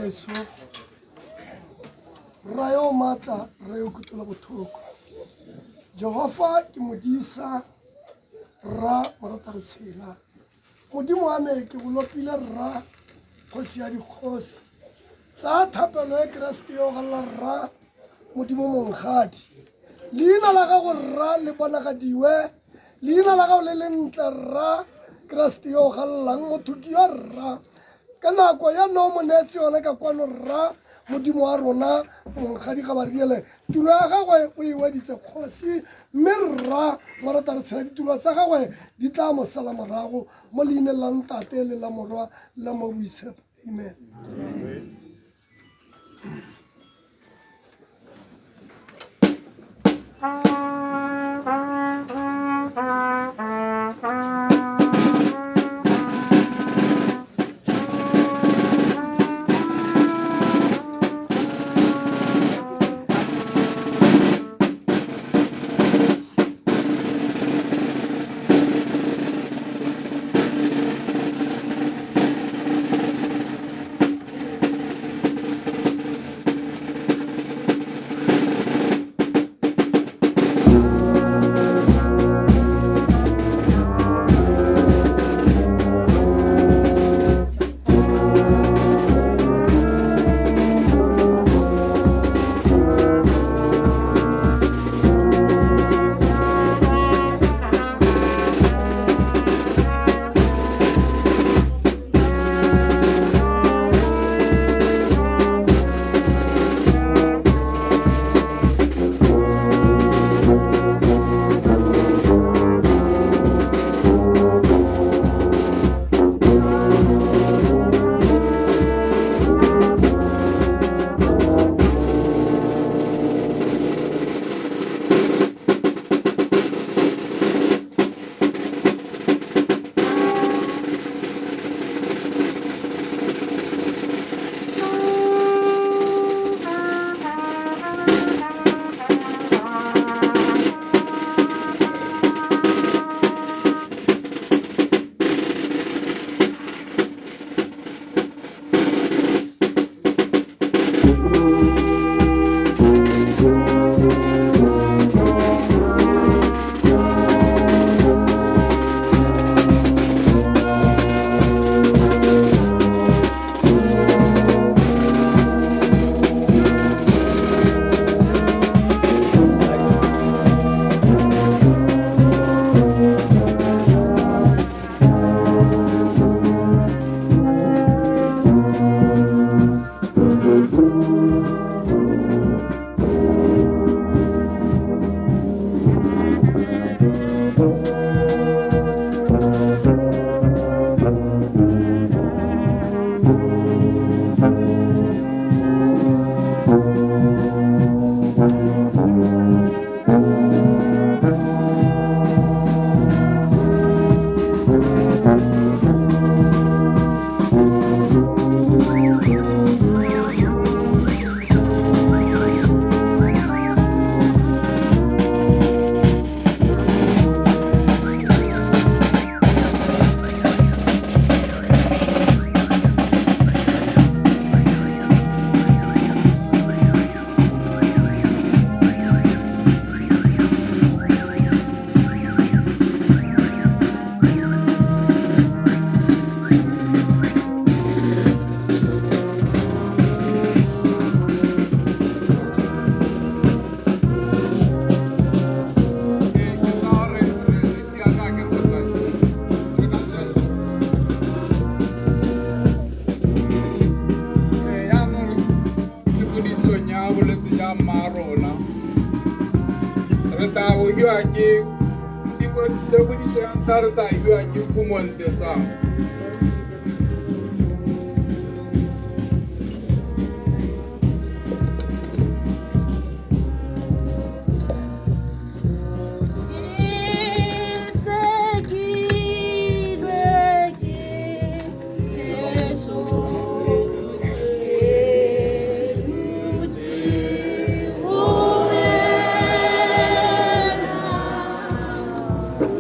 Rraetsho, Rra yo o maatla, Rra yo o kutlwela botlhoko. Jehofa ke modisa, Rra morata re tshela. Modimo wa me ke go lopile Rra, kgosi ya dikgosi. Tsaya thapelo e Keresete yo galela Rra, Modimo monghadi. Leina la gago Rra le bonagadiwe, leina la gago le lentle Rra, Keresete yo galelang motho ke yo Rra. Ka nako ya no mo neetse yone ka kwano Rra, Modimo wa rona, Monghadi Gabariele, tiro ya gagwe o e weditse kgosi, mme Rra morata re tshela ditiro tsa gagwe di tla mo sala morago mo leineng la Ntate le la Morwa le la Mowa Boitshepo. Amen. Amen. Re tla hiwa ke Khumonte sang.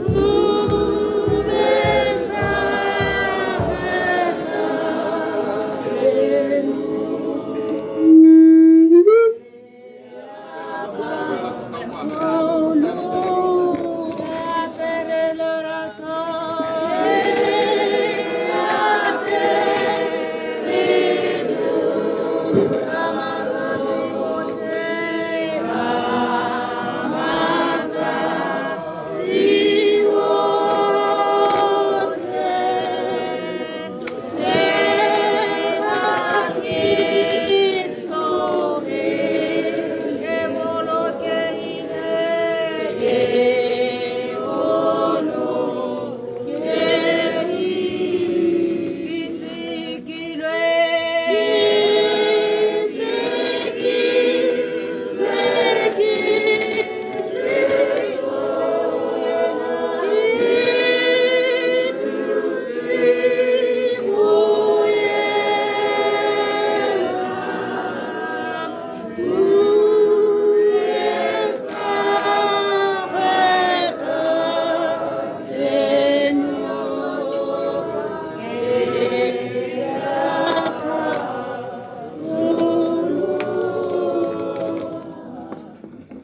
Move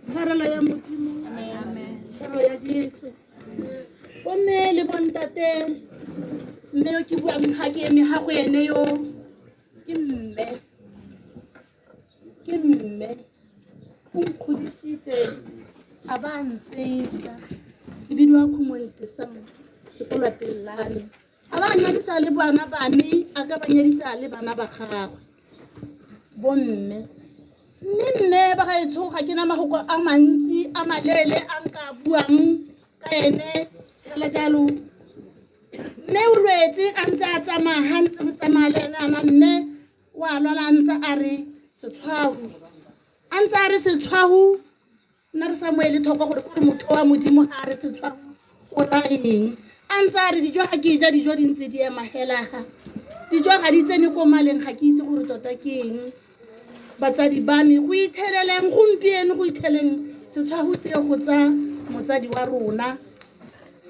Tshwarelo ya Modimo, tshwarelo ya Jesu. Bomme le bontate, mme yo ke buang ga ke eme ga go ene yo ke mme, ke mme o nkgodisitse a ba ntseisa, ke bidiwa Khumontesang, ke ko lapeng la me. A ba nyadisa le bana ba me, a ka ba nyadisa le bana ba gagwe bomme. Mme mme ba gaetsho ga ke na mafoko a mantsi a maleele a nka buang ka ene fela jalo. Mme o lwetse a ntse a tsamaya, ha ntse re tsamaya le ene ana, mme o a lwala a ntse a re setshwago, a ntse a re setshwago. Nna re sa mo ele tlhoko gore kore motho wa Modimo ga a re setshwago o ra eng. A ntse a re dijo ga ke ja dijo di ntse di ema hela ga dijo ga di tsene ko maleng, ga ke itse gore tota ke eng. Batsadi ba me go itheleleng gompieno, go itheleng setshwago se go tsa motsadi wa rona.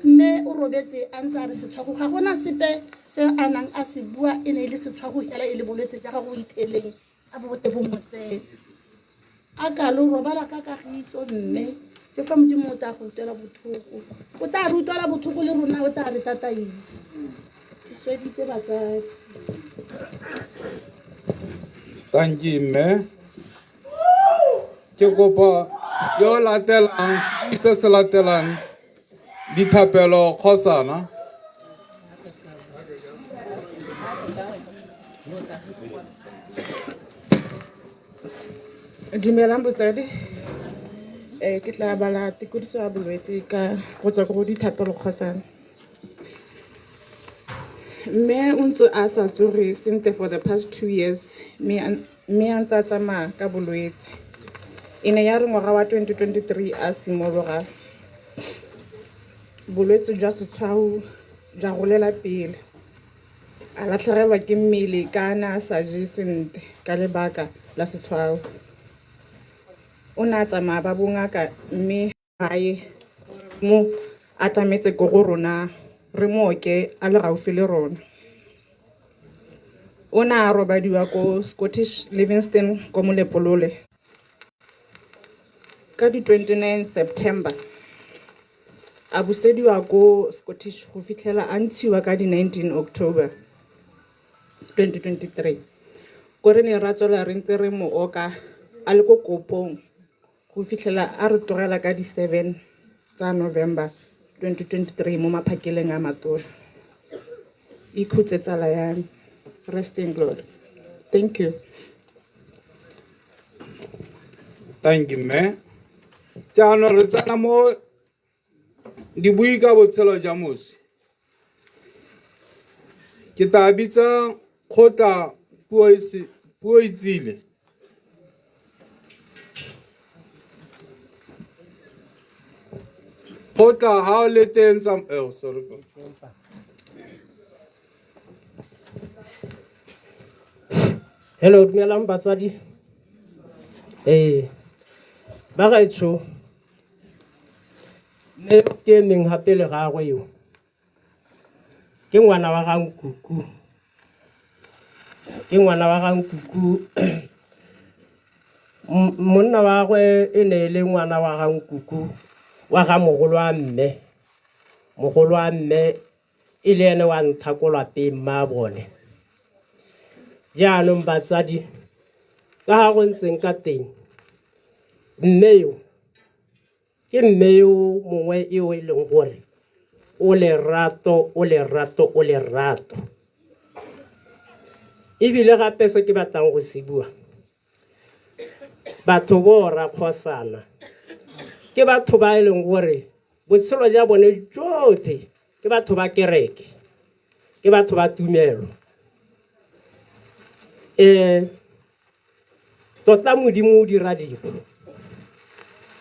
Mme o robetse a ntse a re setshwago, ga gona sepe se a nang a se bua, e ne e le setshwago hela, e le bolwetse ja gago itheleng a bo bote bo mo tsene. A ka lo robala ka kagiso mme Jefa Modimo o tla go utlwela botlhoko, o tla re utlwela botlhoko le rona, o tla re tataisa. Ke sweditse batsadi. Thank you mme. Ke kopa yo latelang, se se latelang dithapelo kgosana. Dumelang botsadi. Ke tla bala tekodiso ya bolwetse ka go tswa go dithapelo kgosana. Mme o ntse a sa tsoge sentle for the past 2 years, mme a ntse a tsamaya ka bolwetse. E ne ya re ngwaga wa 2023 a simologa bolwetse jwa setshwao jwa golela pele. A latlhegelwa ke mmele ka a ne a sa je sentle ka lebaka la setshwao. O ne a tsamaya ba bongaka mme gae mo atametse ko go rona re mooke a le gaufi le rona. O ne a robadiwa ko Scottish Livingstone ko Molepolole ka di 29 September. A busediwa ko Scottish go fitlhela a ntshiwa ka di 19 October 2023. Ko re ne ra tswela re ntse re mo oka a le ko kopong go fitlhela a re tlogela ka di 7 tsa November 2023 mo maphakeleng a matona. Ikhutse tsala ya me. Rest in glory. Thank you. Thank you mme. Jaanong re tsena mo dibui ka botshelo jwa moswi. Ke tla bitsa kgotla puo e tsile. Kgotla ha o le teng tsa, oh, sorry. Hello, dumelang batswadi. Ba gaetsho, mme ke emeng gape le gagwe yo. Ke ngwana wa ga nkuku. Ke ngwana wa ga nkuku. Monna wa gagwe e ne e le ngwana wa ga nkuku wa ga mogolo wa mme. Mogolo wa mme e le ene wa ntlha ko lwapeng mma bone. Jaanong batsadi ka ga go ntseng ka teng, mme yo ke mme yo mongwe eo e leng gore o lerato, o lerato, o lerato. Ebile gape se ke batlang go se bua, batho bo rakgosana ke batho ba e leng gore botshelo jwa bone jotlhe ke batho ba kereke, ke batho ba tumelo. Tota Modimo o dira dilo,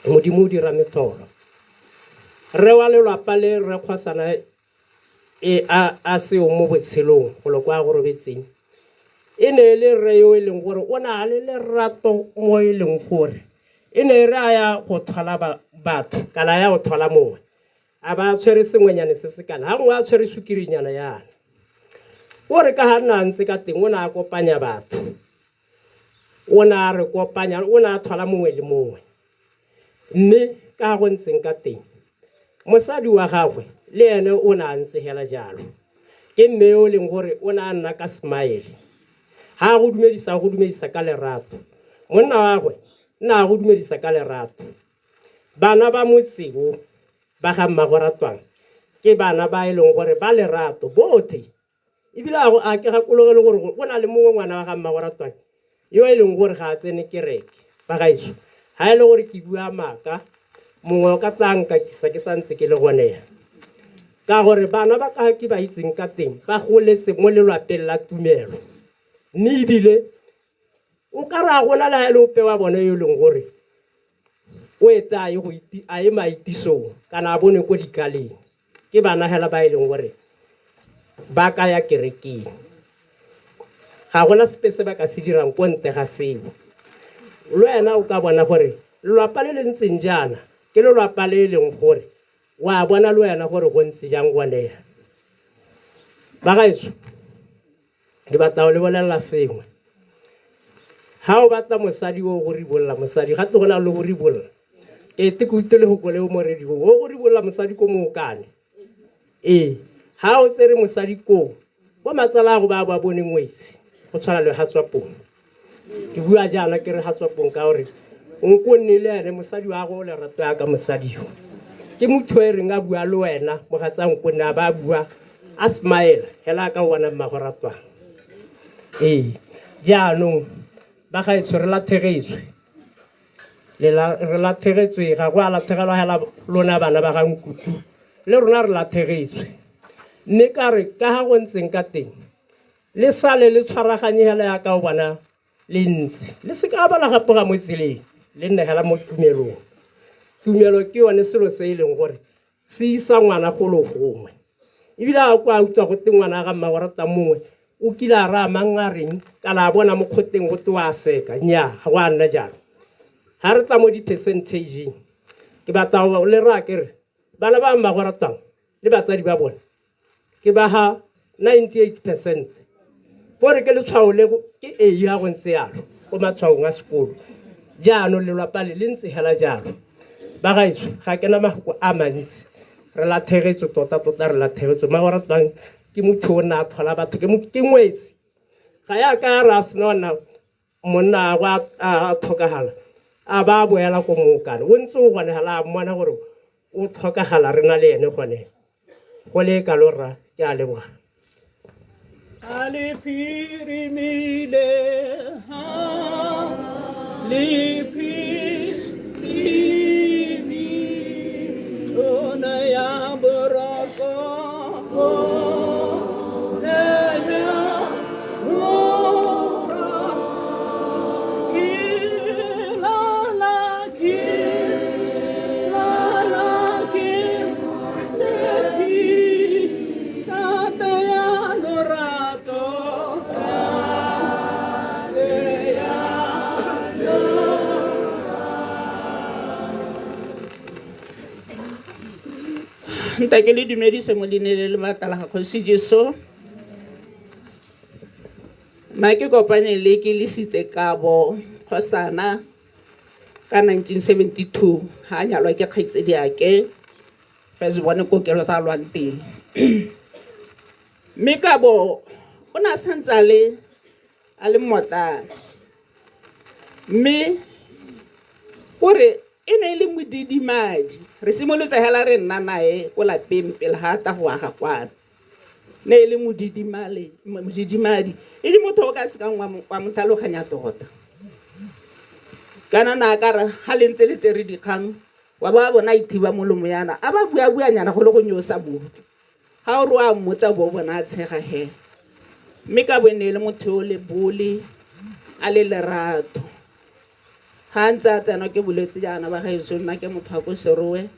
Modimo o dira metlholo. Rre wa lelwapa le rre kgosana e a seo mo botshelong golo kwa go robetseng, e ne e le rre yo e leng gore o na le lerato mo e leng gore e ne e re a ya go thola batho kana a ya go thola mongwe a ba a tshwere sengwenyane se se kana, ga gongwe a tshwere sukirinyana yana. O re ka ga nna a ntse ka teng o ne a kopanya batho, o ne a re kopanya, o ne a thola mongwe le mongwe. Mme ka go ntseng ka teng, mosadi wa gagwe le ene o ne a ntse hela jalo. Ke mme yo e leng gore o ne a nna ka smile, ha a go dumedisa a go dumedisa ka lerato, monna wa gagwe nna a go dumedisa ka lerato. Bana ba motse o ba ga Mmagoratwang ke bana ba e leng gore ba lerato botlhe. Ebile a ke gakologele gore go na le mongwe ngwana wa ga Mmagoratwang yo e leng gore ga a tsene kereke. Bagaetsho, ga e le gore ke bua maaka, mongwe o ka tla nkakisa ke santse ke le gone ya. Ka gore bana ba ka ke ba itseng ka teng ba goletse mo lelwapeng la tumelo. Mme ebile o ka re a gona le ha e le ope wa bone yo e leng gore o ete a ye go a ye maitisong kana a bone ko dikaleng. Ke bana hela ba e leng gore ba ka ya kerekeng. Ga gona sepe se ba ka se dirang ko ntle ga seo. Le wena o ka bona gore lelwapa le le ntseng jaana ke lelwapa le e leng gore wa bona le wena gore go ntse jang gone. Bagaetsho, ke batla go le bolelela sengwe. Ha o batla mosadi o go ribolola mosadi, ga te go na le go ribolola. Ke ete ke utlwe lefoko leo mo radiong, o go ribolola mosadi ko mookane. Ee, ha o tsere mosadi koo, bo matsala a go ba ba bone ngwetsi, go tshwana le ga Tswapong. Ke bua jaana ke re ga Tswapong ka gore nkonne le ene mosadi wa go o lerato yaka mosadi yo. Ke motho e reng a bua le wena mogatsa nkonne a ba bua a smile hela ka o bona mmago ratwang. Ee, jaanong ba gaetsho re lathegetswe. Re lathegetswe, ga go a lathegelwa hela lona bana ba ga nkuku, le rona re lathegetswe. Mme ka re ka ga go ntseng ka teng, le sale le tshwaraganye hela yaka o bona le ntse. Le se ka ba la gapoga mo tseleng, le nne hela mo tumelong. Tumelo ke yone selo se e leng gore se isa ngwana golo gongwe. Ebile a kwa utlwa go te ngwana ga mmago rata mongwe o kile a raya mang a reng kana a bona mo kgoteng go te wa seka. Nnyaa, ga go a nna jalo. Ga re tla mo di-percentage-ing, ke batla go le raya ke re bana ba mmago ratang le batsadi ba bone ke ba ga 98%. Gore ke letshwao le ke A ga go ntse yalo ko matshwaong a sekolo. Jaanong lelwapa le le ntse hela jalo. Bagaetsho, ga ke na mafoko a mantsi. Re lathegetswe tota tota re lathegetswe. Mmago ratang ke motho o nna a tlhola batho, ke ngwetsi. Ga ya ka ya re a sena go nna monna a a tlhokagala a ba a boela ko mookane. O ntse o gone hela a mmona gore o tlhokagala re na le ene gone. Go le kalo rra, ke a leboga. A le phirimile, ha le phirimi, ona ya boroko, Nta ke le dumedise mo leineng le le maatla la ga Kgosi Jesu. Ma ke kopane le ke lesitse kabo kgosana. Ka 1972 ha a nyalwa ke kgaitsediake first bone ko ke re tsalwang teng. Mme Kabo o ne a santse a le a le mmotlana. Mme kore e ne e le modidimadi. Re simolotse hela re nna nae ko lapeng pele ga a tla go aga kwano. Ne e le modidimadi, e le motho o ka sekang wa mo tlhaloganya tota. Kana na ka re ga le ntse le tsere dikgang wa ba bona a ithiba molomo yana, a ba bua-buanyana go le go nyosa bodutu. Ga o re wa mmotsa bo bona a tshega hela. Mme ka bo e ne e le motho yo le bole, a le lerato. Ga a ntse a tsenwa ke bolwetse jaana ba gaetsho, nna ke motho wa ko Serowe.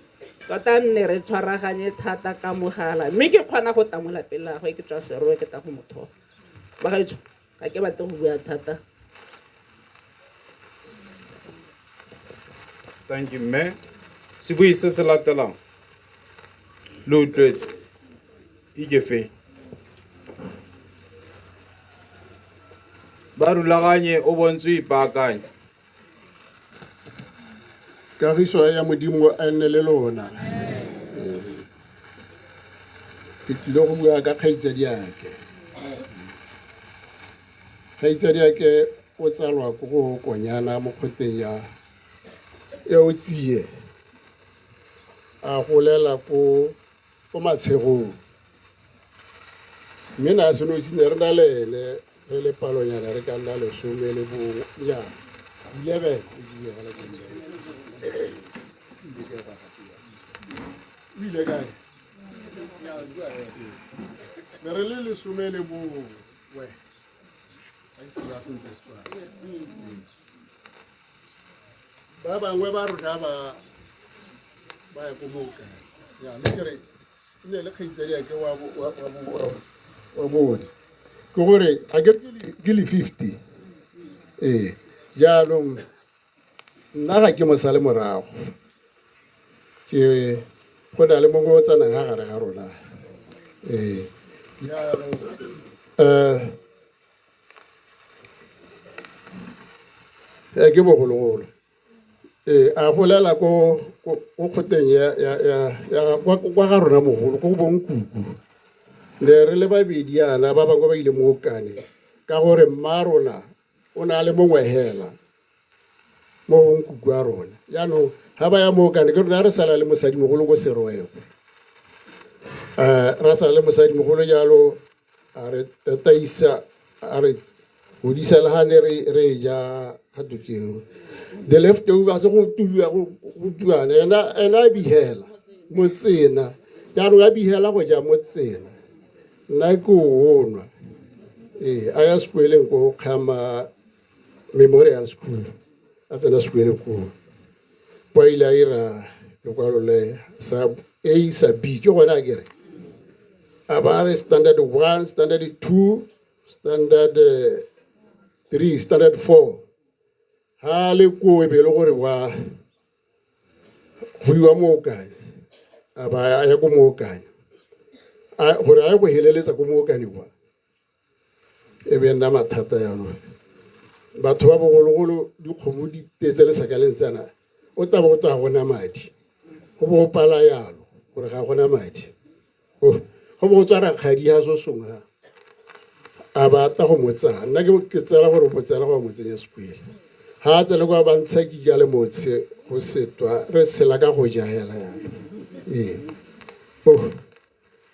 Tota nne re tshwaraganye thata ka mogala, mme ke kgona go tla mo lapeng la gagwe, ke tswa Serowe ke tla go mo thola. Ba gaetsho, ga ke batle go bua thata. Thank you, mme. Sebui se se latelang le utlwetse ikefe. Ba rulaganye o bontse o ipaakanye. Kagiso ya Modimo a nne le lona. Ke tlile go bua ka kgaitsadiake. Kgaitsadiake o tsalwa ko go Konyana mo kgoteng ya Otsie. A golela ko Matshegong. Mme na senosi ne re na le ene re le palonyana re ka nna lesome le bongwe, ya 11, o ile kae? Ne re le lesome le bongwe. Ga ke se bua sentle Setswana. Ba bangwe ba rona ba ya ko Mookane. Ya, mme ke re e ne le kgaitsadiake wa bone. Ke gore ga ke ke le 50. Ee, jaanong nna ga ke mo sale morago. Ke go na le mongwe o tsenang ga gare ga rona. Ee, jaanong ke bogologolo. Ee, a golela ko kgoteng ya kwa ga rona mogolo ko Bonkuku. Ne re le babedi yana, ba bangwe ba ile Mookane ka gore mma rona o na le mongwe hela mo Bonkuku a rona. Jaanong ga ba ya Mookane ke rona re sala le mosadimogolo ko Serowe. Ra sala le mosadimogolo jalo a re tataisa, a re godisa le ga ne re ja ga tokeng. The leftovers go tubiwa go tuana, ena a bihela motsena. Jaanong a bihela go ja motsena. Nna ke o nwa. Ee, a ya sekweleng ko Kgama Memorial School. A tsena sekwele koo. Kwa ile a ira lekwalo le sa A sa B, ke gone a kere. A ba re standard 1, standard 2, standard 3, standard 4. Ha le koo e be le gore wa go iwa Mookane. A ba a ya ko Mookane. Gore a ye go heleletsa ko Mookane kwa. E be nna mathata jaanong. Batho ba bogologolo dikgomo di tetse lesaka le ntsana, o tla bo go twa ga gona madi. Go bo go pala yalo gore ga gona madi. Go bo go tswa rakgadi ha so songwe ha. A ba tla go mo tsaya. Nna ke tsela gore mo tsela go mo tsenya sekwele. Ha a tsena kwa ba ntsha kika le motshe go setwa re tshela ka go ja hela yalo. Ee. Oh,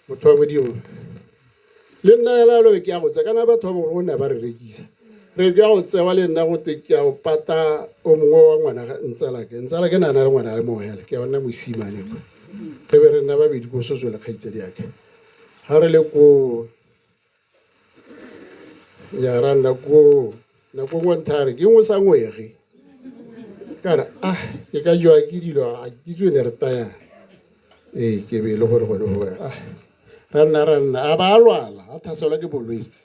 motho wa Modimo. Le nna hela lo ke ya go tsa kana batho ba bogolo ne ba re rekisa. Re ke ya go tsewa le nna go te ke ya go pata o mongwe wa ngwana ga ntsalake. Ntsalake na na le ngwana a le mongwe hela, ke ya nna mosimane kwa. Re be re nna babedi ko Sotho le kgaitsadiake. Ha re le ko ya ra nna ko nako nngwe nthare ke nngwe sa ngwege. Ka re ah ke ka jewa ke dilo a ke itse ne re tayang. Ee, ke be e le gore gone go ah ra nna a ba a lwala, a thaselwa ke bolwetse.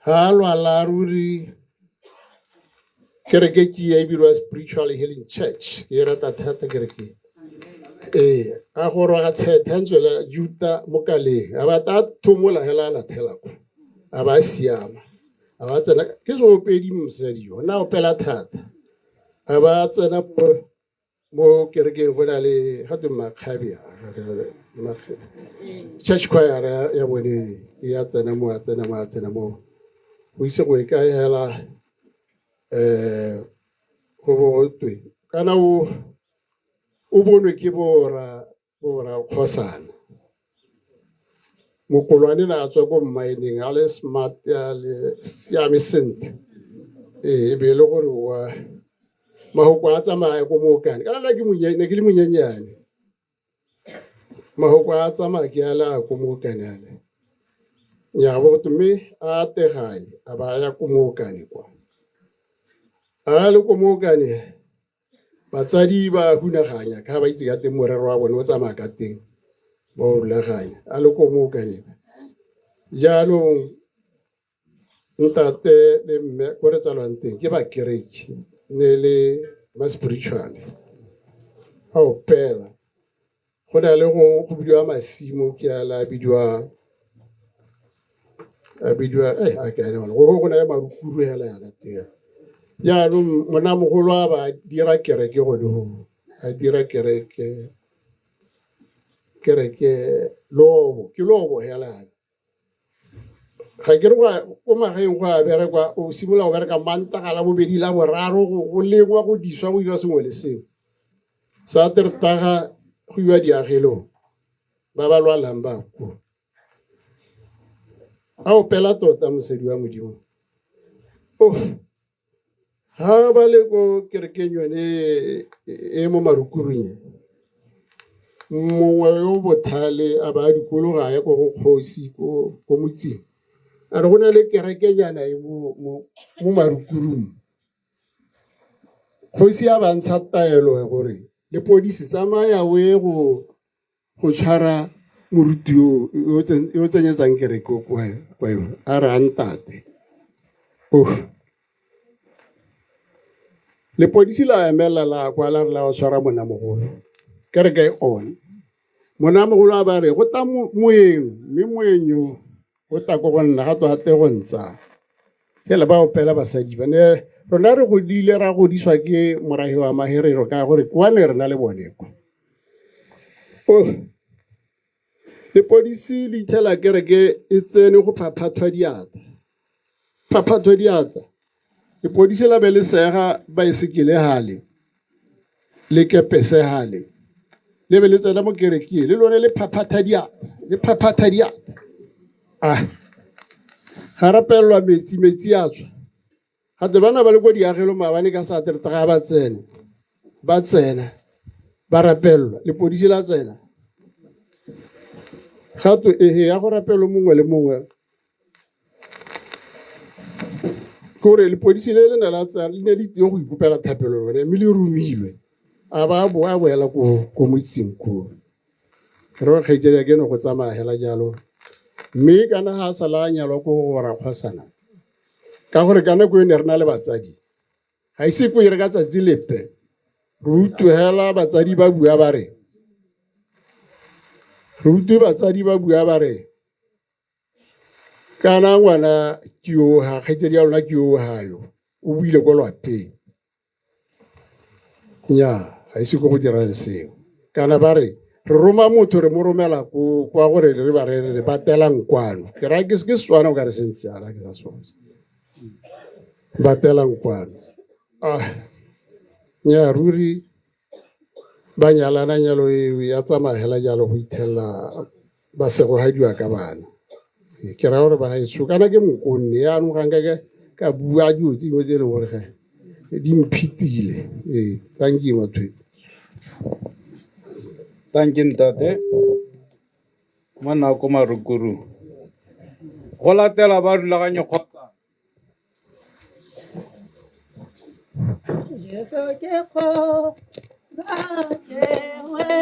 Ha a lwala ruri kereke ke e bidiwa Spiritual Healing Church, ke e rata thata kereke. Ee, a goroga tshethe a ntswela Juta mo kaleng, a ba ta thomola hela a lathela kwa. A ba siama. A ba tsena ke seopedi mosadi yo, na opela thata. A ba tsena mo kerekeng go na le ga twe makgabe church choir ya bone e ya tsena mo a tsena mo a tsena mo go ise go e kae hela go bo go twe kana o bonwe ke bora kgosana. Mokolwane ne a tswa ko mmaeneng a le smart a le siame sentle, e be e le gore wa mahoko a tsamaya ko Mookane ka nna ke ne ke le monyenyane. Mahoko a tsamaya ke a le a ko Mookane ale ya bo go mme a tegae a ba ya ko Mookane kwa a le ko Mookane batsadi ba hunaganya ka ba itse ka teng morero wa bone o tsamaya ka teng ba o rulaganya a le ko Mookane. Jaanong ntate le mme ko re tsalwang teng ke ba kereke ne le ba spiritual a opela go na le go bidiwa masimo ke a la bidiwa a bidiwa a ke a go na le marukuru hela yana teng. Jaanong monamogolo a ba dira kereke gone ho a dira kereke lobo ke lobo hela ga ke re ko magaeng go a berekwa o simolola go bereka Mantaga la bobedi la boraro go lengwa go diswa go dira sengwe le sengwe. Sa tertaga go iwa diagelong ba ba lwalang ba ko a opela tota mosadi wa Modimo. Oh ha ba le ko kerekeng yone e mo marukurung mongwe yo bothale a ba dikologa ya ko go kgosi ko motseng a re go na le kerekenyana e mo marukurung. Kgosi a ba ntsha taelo gore lepodisi tsamaya o ye go tshwara moruti yo o tsenyetsang kereke kwa yone a re a ntate. Oh lepodisi la emela la kwa la re la tshwara monamogolo kereke e one monamogolo a ba re go ta moeng mme moeng yo o tla ko go nna ga twa te go ntsa fela ba opela basadi ba ne rona re godile ra godiswa ke morahi wa Maherero ka gore kwa ne re na le bone kwa. Oh lepodisi le ithela kereke e tsene go phaphathwa diatla lepodisi la be le sega baesekele hale le kepese hale le be le tsena mo kerekeng le lone le phaphatha diatla ah ga rapelelwa metsi a tswa gate bana ba le ko diagelong maabane ka sa tertaga ba tsena ba rapelelwa lepodisi la tsena gato ehe ya go rapelwa mongwe le mongwe kore lepodisi le le ne la tsaya le ne le tlile go ikopela thapelo lone mme le romilwe a ba a boela ko motseng koo re ba kgaitsedi ke ne go tsamaya hela jalo mme kana ga a sala a nyalwa ko go rakgosana ka gore ka nako e ne re na le batsadi ga ise ko e re ka tsatsi lepe re utlwe hela batsadi ba bua ba re re utlwe batsadi ba bua ba re kana ngwana ke yo ha kgaitsedi ya lona ke yo ha yo o buile ko lwapeng nya ga ise ko go dira seo kana ba re re roma motho re mo romela ko kwa gore re ba re re batelang kwano ke ra ke Setswana o ka re sentse ala ke sa sone batelang kwano ah nya ruri ba nyalana nyalo e ya tsamaya hela jalo go ithella ba segogadiwa ka bana ke raya gore bagaetsho kana ke mokonne yaanong ga nka ka bua dilo tse dingwe tse e leng gore ge di mphitile. Ee, thank you batho. Thank you ntate. Monna ko Marukuru. Go latela ba rulaganyo kgotsa Jesu ke kgo ratewe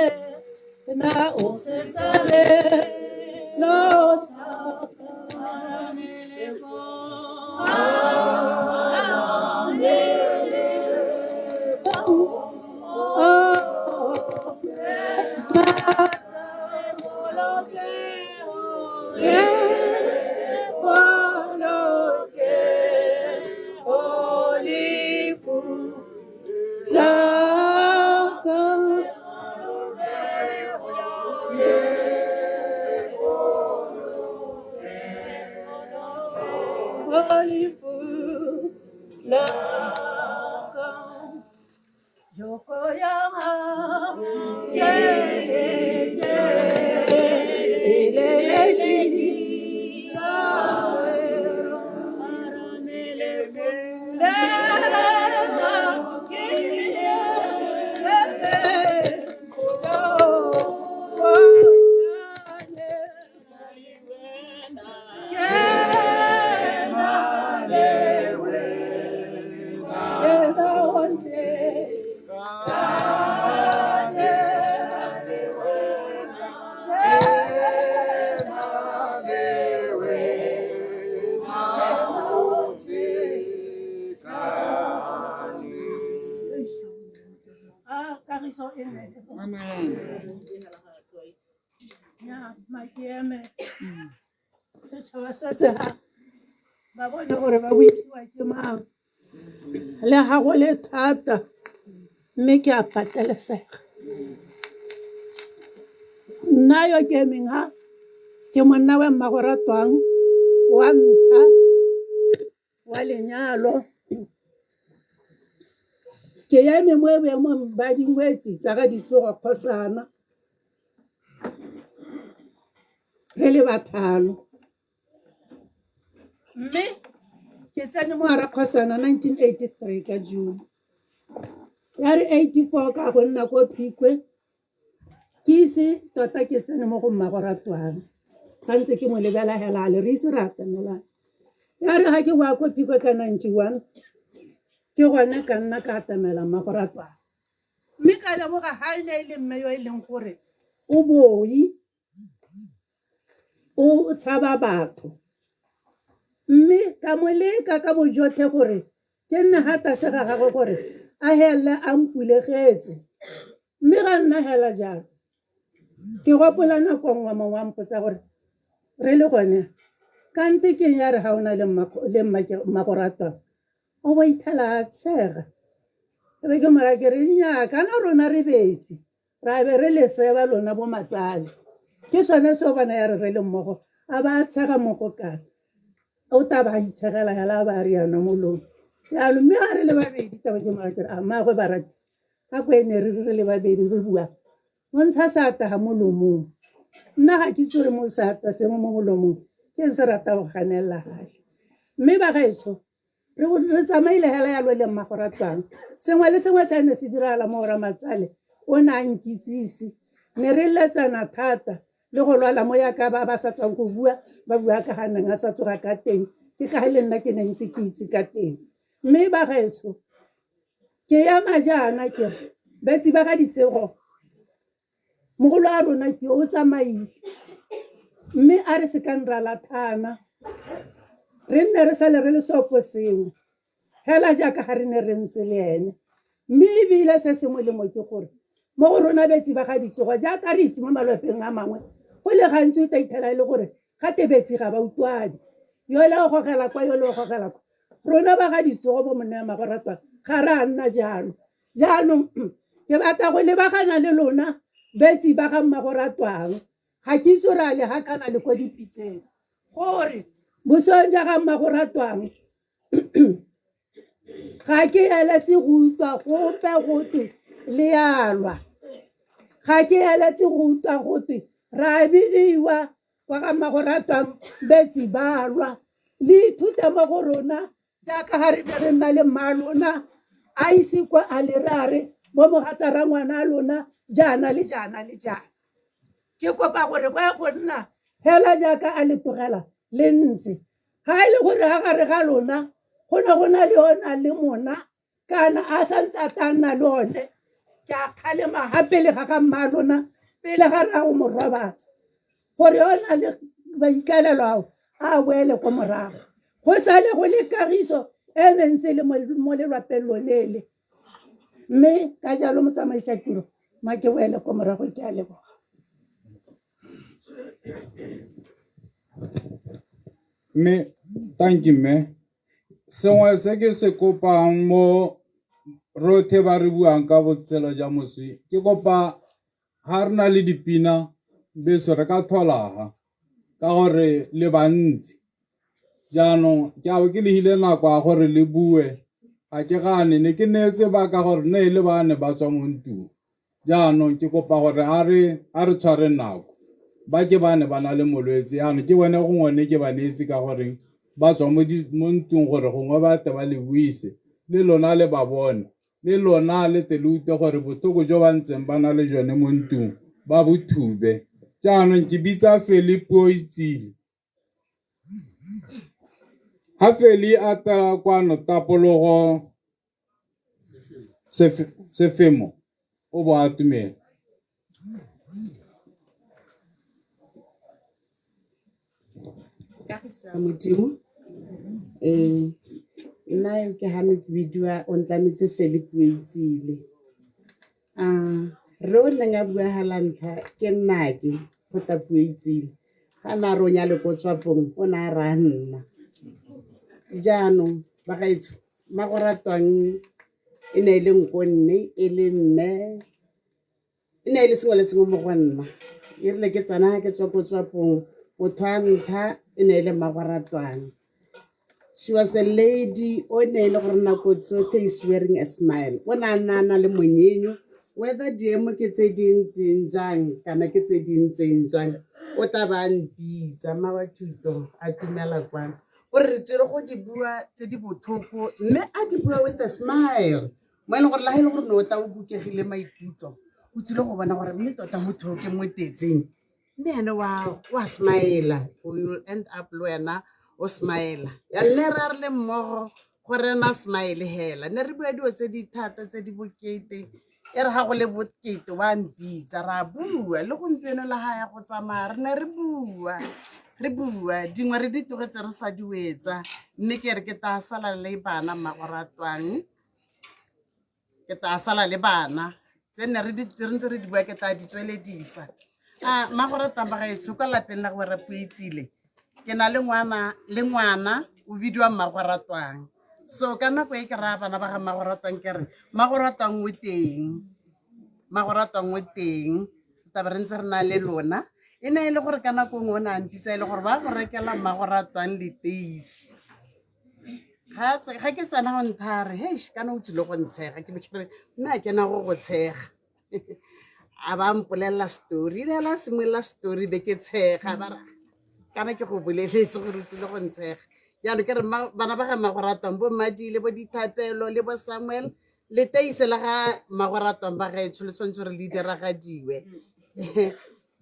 na o se tsabe lo sa Amen. Ya makeeme setšhaba se se ga ba bone gore ba buisiwa ke mang le ga go le thata mme ke a patelesega nna yo ke emeng ha ke monna wa mmago ratwang wa ntlha wa lenyalo ke eme mo boemong ba dingwetsi tsa ga ditsogo kgosana re le bathano mme ke tsene mo gara kgosana 1983 ka June ya re 84 ka go nna ko Phikwe ke ise tota ke tsene mo go mmago ratwang santse ke mo lebela hela a le re ise re atamelane ya re ga ke boa ko Phikwe ka 91 ke gone ka nna ka atamela mmago ratwang mme ka lemoga ga e ne e le mme yo e leng gore o boi o tshaba batho mme ka mo leka ka bojotlhe gore ke nne ga tlase ga gagwe gore a helele a mpulegetse mme ga nna hela jalo ke gopola nako nngwe mongwe wa mpotsa gore re le gone kante ke ya re ga o na le mmagoratwa o bo ithela a tshega e be ke mora ke re nnyaa kana rona re betsi ra be re le seba lona bo matsale ke sone seo bona ya re re le mmogo a ba a tshega mo go kana o ta ba itshegela hela a ba a riana molomo jalo mme ga re le babedi taba ke mora ke re a mmaagwe barati ka ko e ne re re le babedi re bua o ntsha seata ga molomong nna ga ke itse gore mo seata se mo molomong ke se rata go ganelela gae mme ba gaetsho re tsamaile hela yalo le mmago ratwang sengwe le sengwe se ne se diragala mo go ramatsale o ne a nkitsise ne re letsana thata le go lwala mo yaka ba ba sa tswang go bua ba bua ka ga neng a sa tsoga ka teng ke ka le nna ke ne ntse ke itse ka teng mme ba gaetsho ke ema jaana ke re betsi ba ga ditsego mogolo a rona ke o tsamaile mme a re sekang ra lathana re nne re sale re le seopo sengwe fela jaaka ga re ne re ntse le ene mme ebile se sengwe le mo ke gore mo go rona betsi ba ga ditsogo jaaka re itse mo malwapeng a mangwe go le gantsi o tla ithela e le gore ga tebetsi ga ba utlwane yole o gogela kwa yole o gogela kwa rona ba ga ditsogo bo monna ya magoratwa ga re a nna jalo jaanong ke batla go lebagana le lona betsi ba ga mmagoratwang ga ke itse gore a le ga kana le ko dipitseng gore bosong ja ga mmagoratwang ga ke eletse go utlwa gope gotwe le alwa ga ke eletse go utlwa gotwe ra bidiwa kwa ga mmagoratwang betsi ba lwa le ithute mo go rona jaaka ga re ne re nna le mmalona a ise kwa a le re a re mo mogatsa rangwana a lona jaana le jaana le jaana ke kopa gore go ye go nna fela jaaka a le tlogela le ntse ga e le gore ga gare ga lona go ne go na le o nang le mona kana a santse a tla nna le one ke a kgalema ga pele ga ga mma lona pele ga re a go mo robatsa gore o na le maikaelelo ao a boele ko morago go sale go le kagiso e ne ntse le mo lelwapeng lolele mme ka jalo motsamaisa tiro ma ke boele ko morago ke a leboga. Mme thank you mme sengwe se ke se kopang mo rothe ba re buang ka botshelo jwa moswi ke kopa ga re na le dipina beso re ka tholaga ka gore le bantsi jaanong ke a bo ke lehile nako ya gore le bue ga ke gane ne ke neetse ba ka gore ne e le ba ne ba tswa mo ntlong jaanong ke kopa gore a re a re tshware nako ba ke ba ne ba na le molwetse jaanong ke bone gongwe ne ke ba neetse ka gore ba tswa mo mo ntlong gore gongwe ba tle ba le buise le lona le ba bone le lona le tle le utlwe gore botlhoko jo ba ntseng ba na le jone mo ntlong ba bo thube jaanong ke bitsa Feli puo itsile ha Feli a tla kwano tapologo sefemo o bo atumela. Kagiso ya Modimo nna yo ke gane ke bidiwa o ntlametse Feli Pueitsile. Rre o neng a bua ga la ntlha ke nnake go tla puo itsile. Ga na re o nyale ko tswapong o ne a raya nna. Jaanong bagaetsho Mmagoratwang e ne e le nkonne e le mme e ne e le sengwe le sengwe mo go nna. E rile ke tsena ke tswa ko tswapong motho wa ntlha e ne e le Mmagoratwang. She was a lady o ne e le gore nako tsotlhe is wearing a smile. O ne a nna a na le monyenyo whether diemo ke tse di ntseng jang kana ke tse di ntseng jang o tla ba a mpitsa mma wa thuto a tumela kwana. O re re tswele go di bua tse di botlhoko mme a di bua with a smile mo e leng gore le ga e le gore ne o tla o kukegile maikutlo o tsile go bona gore mme tota motho o ke mo tetseng mme ene wa smile o will end up le wena o smile ya nne re a re le mmogo go rena smile hela ne re bua dilo tse di thata tse di bokete e re ga go le bokete wa mpitsa ra bua le gompieno le ga ya go tsamaya re ne re bua re bua dingwe re di tlogetse re sa di wetsa mme ke re ke tla sala le bana mmagoratwang ke tla sala le bana tse nne re ntse re di bua ke tla di tsweledisa a mmagoratwang bagaetsho kwa lapeng la go Rapoitsile ke na le ngwana le ngwana o bidiwa mmagoratwang so ka nako e ke raya bana ba ga mmagoratwang ke re mmagoratwang o teng mmagoratwang o teng tabe re ntse re na le lona e ne e le gore ka nako nngwe o ne a mpitsa e le gore ba go rekela mmagoratwang leteisi ga ke tsena go nthare heish kana o tsile go ntshega ke be ke re mme a kena go go tshega a ba mpolelela story ile la simolola story be ke tshega ba re kana ke go boleletse gore o tsile go ntshega jaanong ke re bana ba ga mmagoratwang bo mmadile bo dithapelo le bo samuel leteise la ga mmagoratwang ba gaetsho le tshwanetse gore le diragadiwe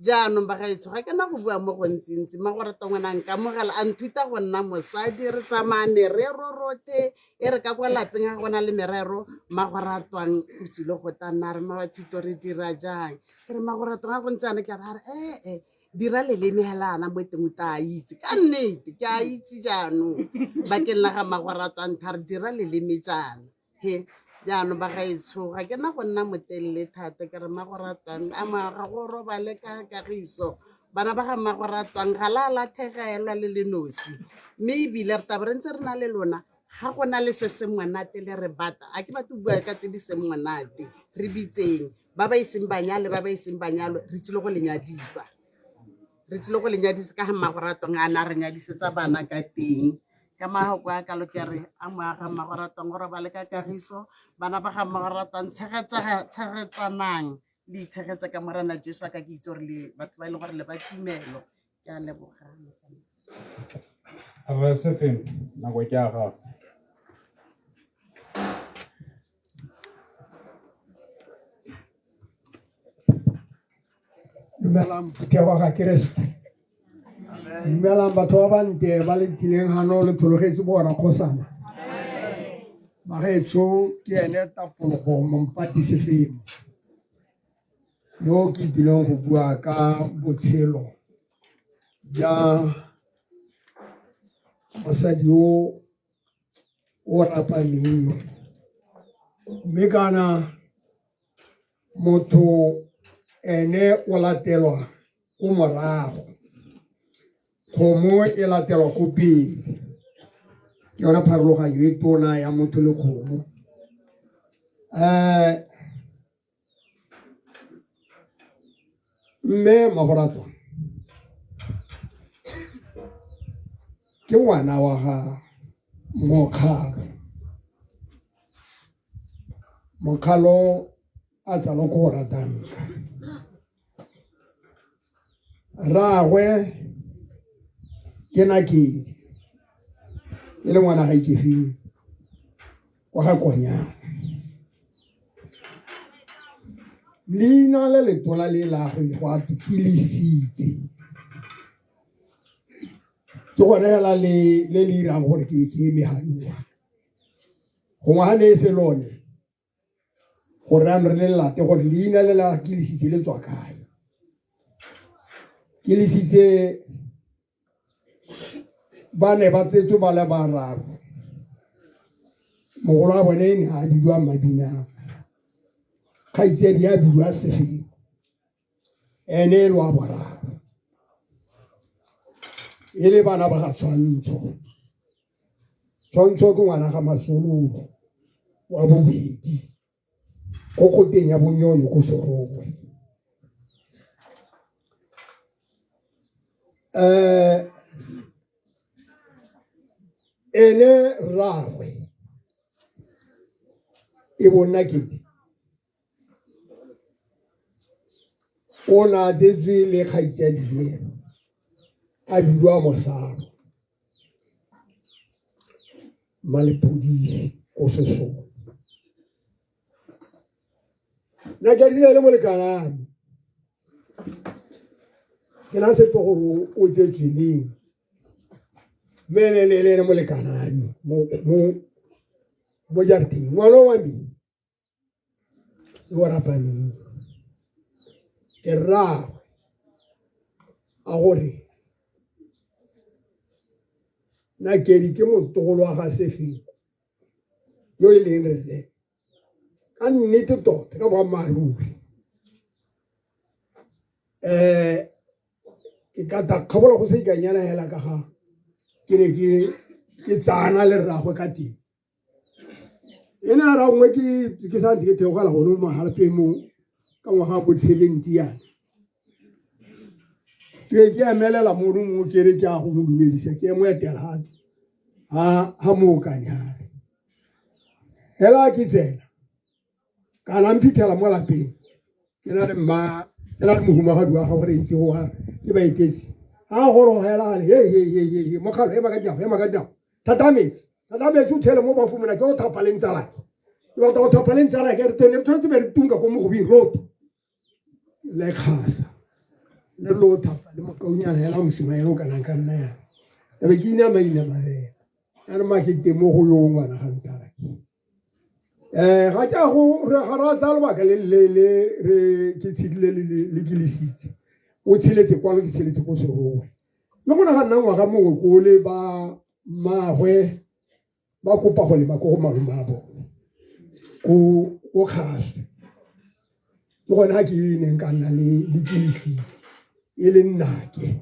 Jaanong bagaetsho ga ke na go bua mo gontsintsi Mmagoratwang o ne a nkamogela a nthuta go nna mosadi re tsamaya merero rotlhe e re ka kwa lapeng ga go na le merero Mmagoratwang o tsile go tla nna re Mmabathuto re dira jang ke re Mmagoratwang ga go ntse yana ke re a re ee dira leleme hela yana mo teng o tla itse ka nnete ke a itse jaanong bakeng la ga Mmagoratwang tha re dira leleme jaana. He, jaanong bagaetsho ga ke na go nna motelele thata ke re mmagoratwang a ga go robale ka kagiso bana ba ga mmagoratwang ga la latlhegelwa le le nosi mme ebile re tlabe re ntse re na le lona ga go na le se se monate le re bata a ke batho bua ka tse di seng monate re bitseng ba ba iseng banyale ba ba iseng banyalwe re tsile go le nyadisa re tsile go le nyadisa ka ga mmagoratwang a na re nyadisetsa bana ka teng ka mahoko a kalo ke re a moaga mmagoratwang go robale ka kagiso bana ba ga mmagoratwang tshegetsanang le itshegetse ka morena jesu a ka ke itse gore le batho ba e leng gore le ba tumelo ke a leboga Rre Sefeng, nako ke ya gago. Dumelang phuthego ga Keresete. Dumelang batho ba bantle ba le tlileng gano le thologetse bo rakgosana. Bagaetsho ke ene tapologo mompati sefemo yo ke tlileng go bua ka botshelo ja mosadi o o rapameng yo mme kana motho ene o latelwa ko morago kgomo e latelwa ko pele ke yona pharologanyo e tona ya motho le kgomo um mme magoratwa ke ngwana wa ga mokgalo Mokgalo a tsalwa ko Ratanka. Rraagwe ke Nakedi e le ngwana ga Ikefing kwa ga Konyana. Leina le letona le la go go a Kilesitse ke gone hela le le le irang gore ke be ke eme ganoa. Gongwe ga ne e se lone gore a re le late gore leina le la Kilesitse le tswa kae. Kilesitse ba ne ba tsetswe ba le bararo mogolo wa bone ne a bidiwa Mabinang. Kgaitsedi ya bidiwa Sefeng, ene e le wa boraro, e le bana ba ga Tshwantsho. Tshwantsho ke ngwana ga Masololo wa bobedi ko kgoteng ya Bonyonyo ko Serowe. Ene rraagwe e bong Nakedi o ne a tsetswe le kgaitsadie a bidiwa Mosaro Mmalepodisi ko Sesong. Nakedi ne e le molekaname ke na setlogolo o tsetswe leng mme ene ne e le ene molekaname mo jarateng ngwana wa me yo rapaneng ke rraagwe a gore Nakedi ke motlogolo wa ga Sefeko yo e leng rre ka nnete tota ka boammaaruri. Ke ka ta kgabola go se ikanyana hela ka ga ke ne ke tsana le rraagwe ka teng. E ne a ra nngwe ke sa ntse ke theogela gone mo magalapeng mo ka ngwaga wa bo 70 yana. Ke ke emelela mono mo ke re ke a go mo dumedisa ke mo etela ha mookane hape. Hela ke tsena kana mphitlhela mo lapeng ke na le mma ke na le mohumagadi wa gago re ntse wa ke ba etetse. Ha gorogela a re he he he he he mokgalo ema ka dinao ema ka dinao thata metsi thata metsi o tshele mo bafo mona ke o thapa le ntsalake ke batla go thapa le ntsalake re tone re tshwanetse be re tunga ko mogobing road le kgasa le lo thapa le mokaunyana hela mosimane o kanang ka nna yana tabe ke ina maina mafela a re makete mo go yo ngwana ga ntsalake. Ga ke a go re ga ra tsaya lobaka le le re ke tshedile le ke lesitse o tsheletse kwano ke tsheletse ko Serowe mme go ne ga nna ngwaga mongwe ko le ba mmagwe ba kopa go leba ko go malome a bone ko Kgaswe ke gone ga ke neng ka nna le ke lesitse e le nnake.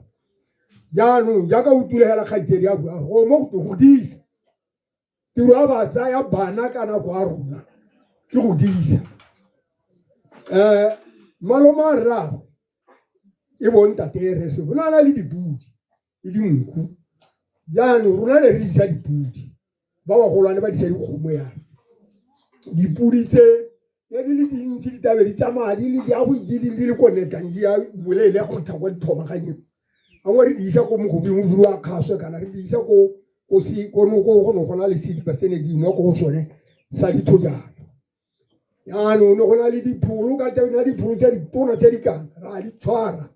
Jaanong jaaka o tulegela kgaitsedi a bua go mo go godisa tiro ya ba tsaya bana ka nako ya rona ke go disa. Malome a rraagwe e bong ntate Rese o ne a na le dipodi le dinku, jaanong rona ne re disa dipodi, ba bagolwane ba disa dikgomo yana. Dipodi tse ne di le dintsi di tabe di tsamaya di le di ya go di le ko netang di ya boleele go tha kwa dithomaganyeng gangwe re di isa ko mogobing o bidiwa Kgaswe kana re di isa ko ko se ko no ko go ne go na le sediba se ne di nwa ko go sone sa dithojana. Jaanong ne go na le dipholo ka teng na dipholo tse ditona tse di kana ra di tshwara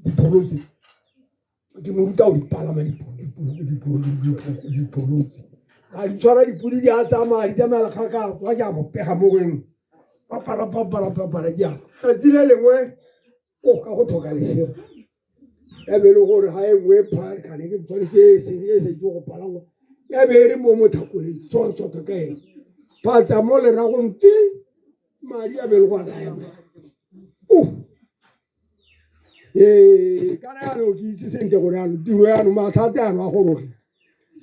dipholo tse ke mo ruta go di palama dipholo tse ra di tshwara dipodi di a tsamaya di tsamaela kgakala kwa ke a mo pega mo go papara papara papara di a tsatsi le lengwe o ka go tlhoka lesego ya be e le gore ga e nngwe e phakane ke tshwanetse e seng e setse go palangwa ya be e re mo mothakoleng tswa ka ene phatsa mo leragong ke madi a be le go a naya o ee kana yanong ke itse sentle gore yanong tiro yanong mathata yanong a goroge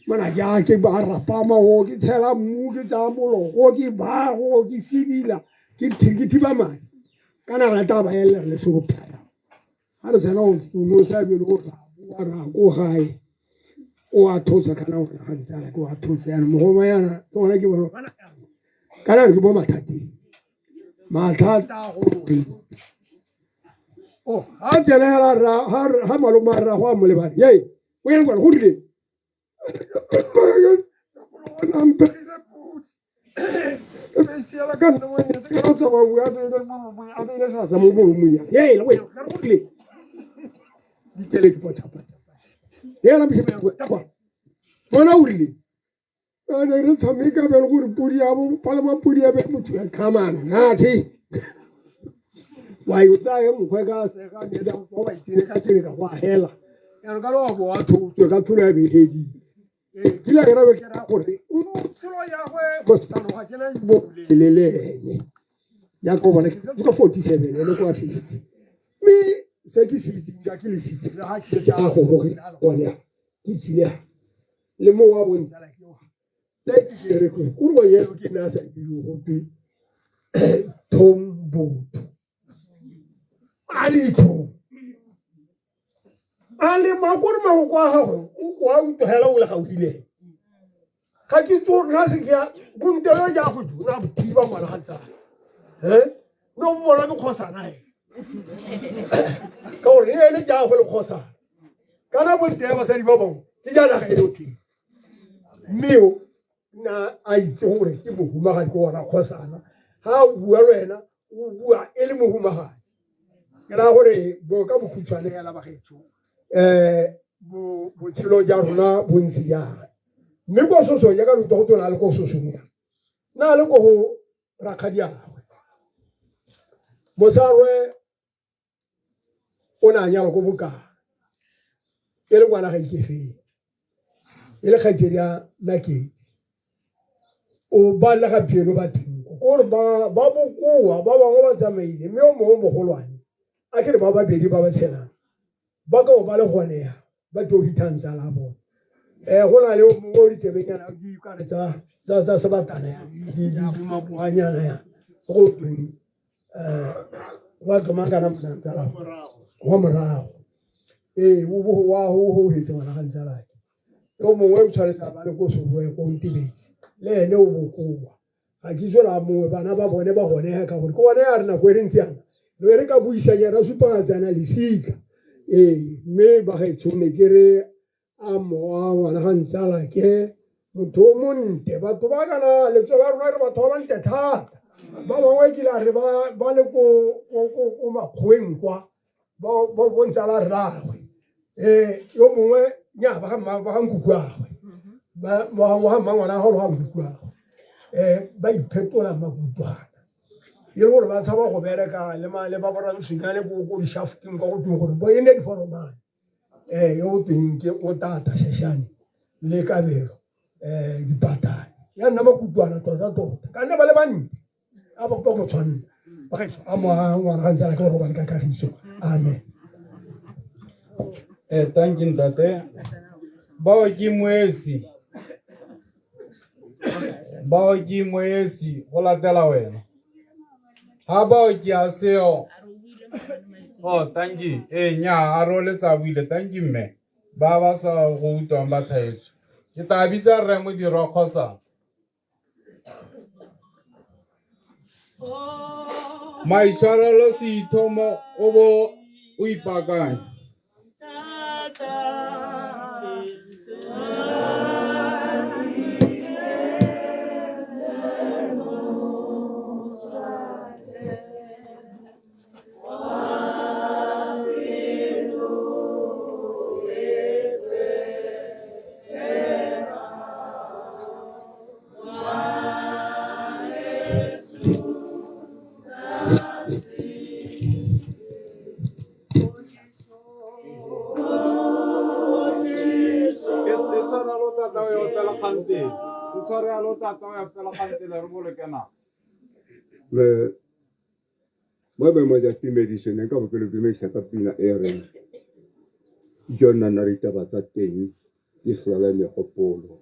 mana ke a ke ba rapama go ke tshela mmu ke tsaya moloko ke bago ke sedila ke thiba madi kana re tla ba elela re le serophaya ga re tsena go sa be le go ra ra ko gae o a thotsa kana o ga ntsala ke o a thotsa yana mogoma yana ke gona ke bona kana re ke mo mathateng mathata gore o ga tsenela ra ha malome a rra go a mo lebane ye o yang kwana go rile Ngwana o rile a ne re tshameka bjale gore podi ya bo palama podi ya be motho ya khamana nathe wa yo tsaya mokgwe ka sega ne da go ba itsene ka tsene ka go ahela ya ka lo bo wa thotswe ka tholo ya behedile ee kile ke rabe ke ra gore o tshelo ya gwe bosano ga ke na bo le le ene. Jaaka o bona ke tsetswe ka 47 ene kwa 50. Mme se ke se itseng ja ke le se itseng ga ke setse a gorogile a le gone a ke tsile a le mo wa bontsala ke wa le ke ke re ko ko yelo ke nna sa bidiwe go twe Tom Botho a le dithong a le makore maboko a gagwe o a utlwela o le gaufi ga ke tso nna se ke ya bontelo ja go dula thiba ngwana ga tsala he no bona ke kgosana he ka gore e le ja go le kgosana kana bonte ya basadi ba bangwe ke ja naga e le oteng mme o na a itse gore ke mohumagadi ko ona kgosana ga a bua le wena o bua e le mohumagadi ke raya gore bo ka bokhutshwane hela bagaetsho um botshelo ja rona bo ntse jang mme ko sosong jaaka re utlwa go tona le ko sosong ya na le ko go rakgadiagwe mosarwe o ne a nyalwa ko bokang e le ngwana ga ikefeng e le kgaitsedi ya nakedi o ba le gampieno ba teng ko gore ba bokoa ba bangwe ba tsamaile mme o mongwe mogolwane a ke re ba babedi ba ba tshelang ba ka ba le gone ya ba tlo hithang tsala bone go na le o mongwe o ditsebenyana di kare tsa sebatana ya di mapoanyana ya go tweng wa tlomang kana tsala wa morago ee o wa ho hetse ngwana ga ntsala yo mongwe o tshwanetse a ba le ko soboe ko ntebetse le ene o bokoa ga ke itse la mongwe bana ba bone ba gone ka gore ke one ya re nako e re ntse yana re re ka buisanya ra supagatsana lesika ee mme bagaetsho ne ke re a mowa ngwana ga ntsala ke motho o monte batho ba kana letso la rona re batho ba bantle thata ba bangwe kile a re ba le ko makgoweng kwa bo bontsala rraagwe yo mongwe nya ba ga mma ba ga nkukuagwe ba wa ga mmangwana ga ga nkukuagwe ba iphetola makutwana e le gore ba tshaba go bereka le ma le ba borantswinyane ko ko di-shafting kwa go tweng gore bo e nne diforomane yo tweng ke o tata shashane le kabelo dipatane ya nna makutwana tota tota ka nna ba le bantle a ba go tshwanna ba gaetsho a mo ngwana ga ntsala ke gore ba le ka kagiso amen. Thank you ntate. Bao ke moesi. Bao ke moesi go latela wena. Ha bao ke a seo. Oh, thank you. Nya a roletsa buile. Thank you mme. Ba ba sa go utlwang ba thaetswe. Ke tla bitsa rre Modiro Kgosana. Maitshwarelo seithomo o bo o ipaakanya. Mo boemong jwa tumediso ne nka bo ke lo dumedisa ka pina e reng jo nna ditaba tsa teng di hlola megopolo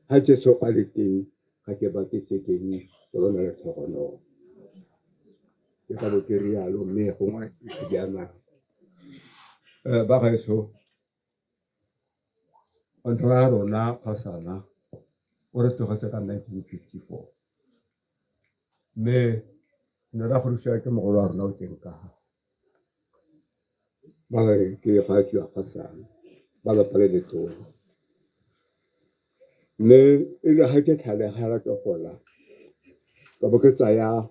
ha Jesu a le teng ga ke batle tse dingwe go lona letlhogonolo ke ka bo ke rialo mme gongwe di a nako ba gaetsho rra rona kgosana o re tlogetse ka 1954 mme ne ra godisiwa ke mogolo wa rona o teng ka ga ba re ke ga tswa kgosana ba lapa le letona mme e re ga ke tlhalegela ke gola ka bo ke tsaya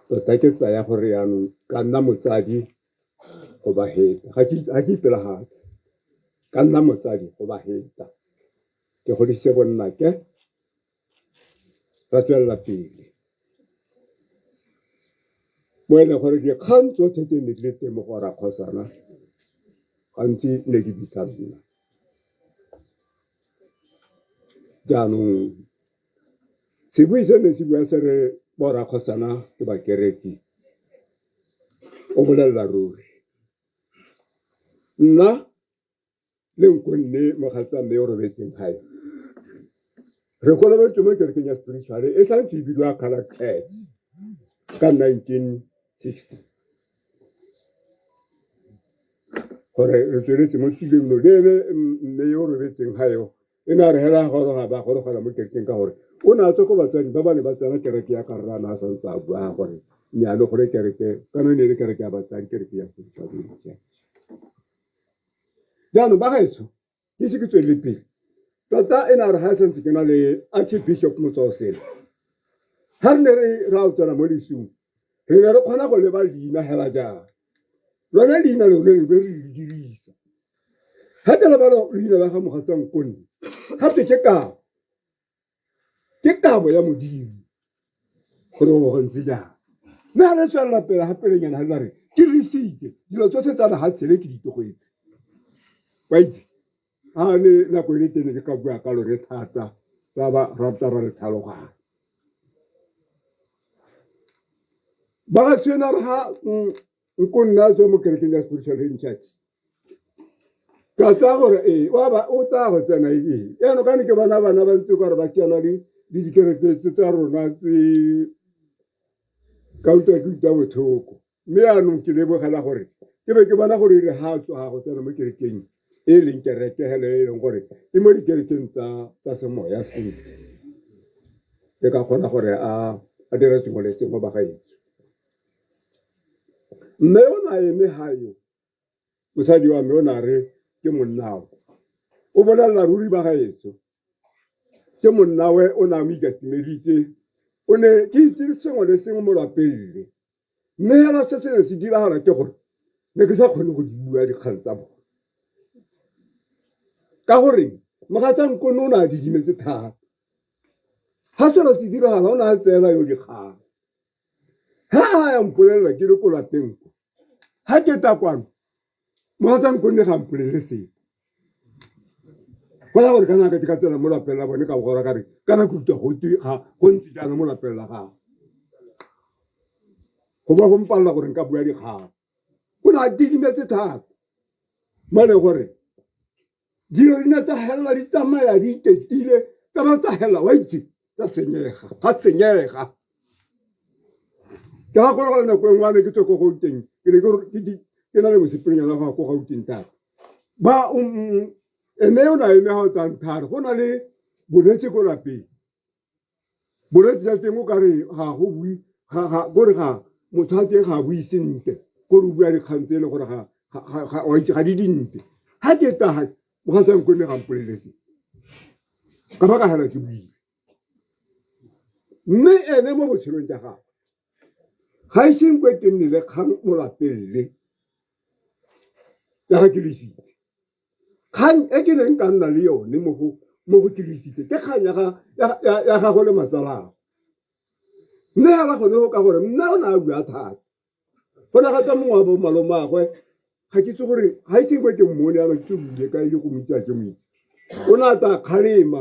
tota ke tsaya gore jaanong ka nna motsadi go ba heta ga ke ipelagatse ka nna motsadi go ba heta ke godisitse bonnake ra tswelela pele mo e leng gore dikgang tsotlhe tse ne di le teng mo go rakgosana gantsi ne di bitsa nna jaanong sebui se ne se bua se re Borakgosana ke bakereki, o bolelela ruri. Nna le nkonne mogatsa mme o robetseng gae re kolobetswe mo kerekeng ya spiritual e santse e bidiwa Colored Church ka 1960 gore re tsweletse mo tuleng lo le ene mme yo o robetseng ga eo e ne a re hela goroga ba gorogela mo kerekeng ka gore o ne a tswa ko batsadi ba ba ne ba tsena kereke ya karrana a santse a bua gore nnyane gore kereke kana e ne e le kereke ya batsadi kereke ya spiritual church. Jaanong ba gaetsho ke ise ke tswelele pele tota e ne a re ga e santse ke na le Archbishop Motswaosele ga re ne re ra tsena mo lesung re ne re kgona go leba leina hela jang lone leina lone re be re le dirisa ga ke lebala leina la ga mogatsa Nkonne gape ke kabo ke kabo ya Modimo gore o go ntse jang mme ga re tswelela pele ga pelenyana ga re ke risitse dilo tsotlhe tsa lefatshe le ke di tlogetse wa itse ga ne nako e le tene ke ka bua ka lone thata ba ba rata ra le tlhaloganya ba ga tsena re ga nko nna tswe mo kerekeng ya spiritual healing church ka tsaya gore ee wa ba o tsaya go tsena ee yaanong ka ne ke bona bana ba ntse kare ba siana le dikereke tse tsa rona tse ka utlwa ke utlwa botlhoko mme yaanong ke lebogela gore ke be ke bona gore re ga tswa go tsena mo kerekeng e leng kereke hela e leng gore e mo dikerekeng tsa semoya sentle e ka kgona gore a dire sengwe le sengwe ba gaetsho mme o ne a eme gayo mosadi wa me o ne a re ke monnao o bolelela ruri ba gaetsho ke monnawe o ne a mo ikatimeditse o ne ke itse sengwe le sengwe mo lapeng le mme hela se se ne se diragala ke gore ne ke sa kgone go di bua dikgang tsa bone ka gore mogatsa nkone o ne a didimetse thata ga selo se diragala o ne a tseela yo dikgang ha a ya mpolelela ke le ko lapeng ko ha ke ta kwano mogatsa nkonne ga mpolele sepe go ya gore kana ka ke ka tsena mo lapeng la bone ka bogora ka re kana ke utlwa go twe ga go ntse jaana mo lapeng la gago go ba go mpalela gore nka bua dikgang o ne a didimetse thata mo e leng gore dilo di ne tsa helela di tsamaya di iketile tsa ba tsa helela wa itse tsa senyega ga senyega ke gakologelwa nako e nngwe a ne ke tswe ko Gauteng ke ne ke na le mosepelenyana go ya ko Gauteng thata ba ene o ne a eme ga o tsang thare go na le bolwetse ko lapeng bolwetse jwa teng o kare ga go bue kore ga motho a teng ga a bue sentle kore o bua dikgang tse e le gore ga itse ga di dintle ga ke taga mogatsang ko ne ga mpoleletse ka ba ka gana ke buile mme ene mo botshelong jwa gagwe ga ise nkwe ke nne le kgang mo lapeng le ya ga ke lesitse kgang e ke neng ka nna le yone mo go ke lesitse ke kgang ya gagwe le matsalago mme ga ba kgone go ka gore nna o ne a bua thata go ne ga tsa mongwe wa bo malomaagwe ga ke itse gore ga itse kwe ke mmone yana ke itse go ile ka ile go mo itse a ke mo itse o ne a tla kgalema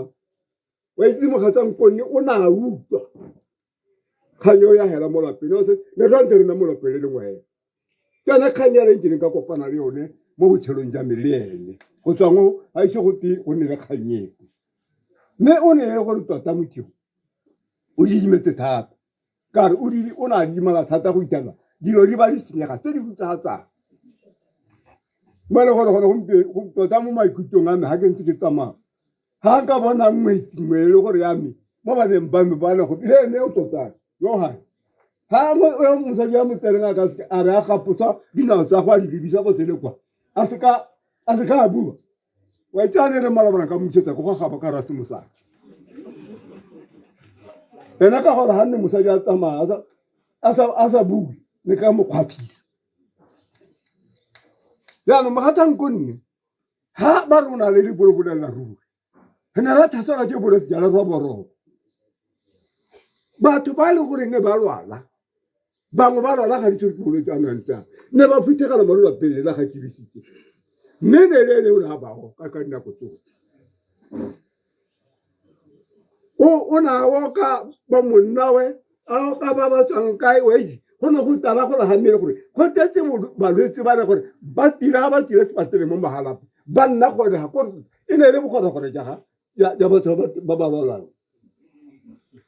wa itse mogatsa nkonne o ne a utlwa kgang eo ya hela mo lapeng ne re ntse re nna mo lapeng le lengwe hela ke yone kgang ya leng ke neng ka kopana le yone mo botshelong jwa me le ene go tswa mo ga ise go te go nne le kgang epe mme o ne e le gore tota motho o didimetse thata ka re o ne a didimala thata go itela dilo di ba di senyega tse di hutsafatsang mo e le gore gone gompieno tota mo maikutlong a me ga ke ntse ke tsamaya ga nka bona ngwetsi nngwe e le gore ya me mo baneng ba me ba le go le ene o tota yo gae ga mosadi ya motseneng a ka seke a re a gaposa dinao tsa go a di lebisa go sele kwa a seka a bua wa itse a ne re malabana ka mmusetsa ko ga gabo ka rase mosadi ena ka gore ga nne mosadi a tsamaya a sa bue ne ka mo kgwathisa jaanong mogatang ko nne ha ba rona le dipolobolelela ruri re ne ra tlhaselwa ke bolwetse jwa leroborobo batho ba e leng gore ne ba lwala bangwe ba lwala ga ditse ke bolwetse a nantsa ne ba phuthegela mo lelapeng le la ga kibisitse mme ne le ene o ne a bao ka ka dinako tsotlhe o ne a oka ba monnawe A ka ba ba tswang kae wa itse go ne go tala gore ga mmele gore go tletse balwetse ba le gore ba tila ba tile sepatele mo magalapa ba nna gone ga kore e ne e le bogorogore ja ja batho ba ba lwalang.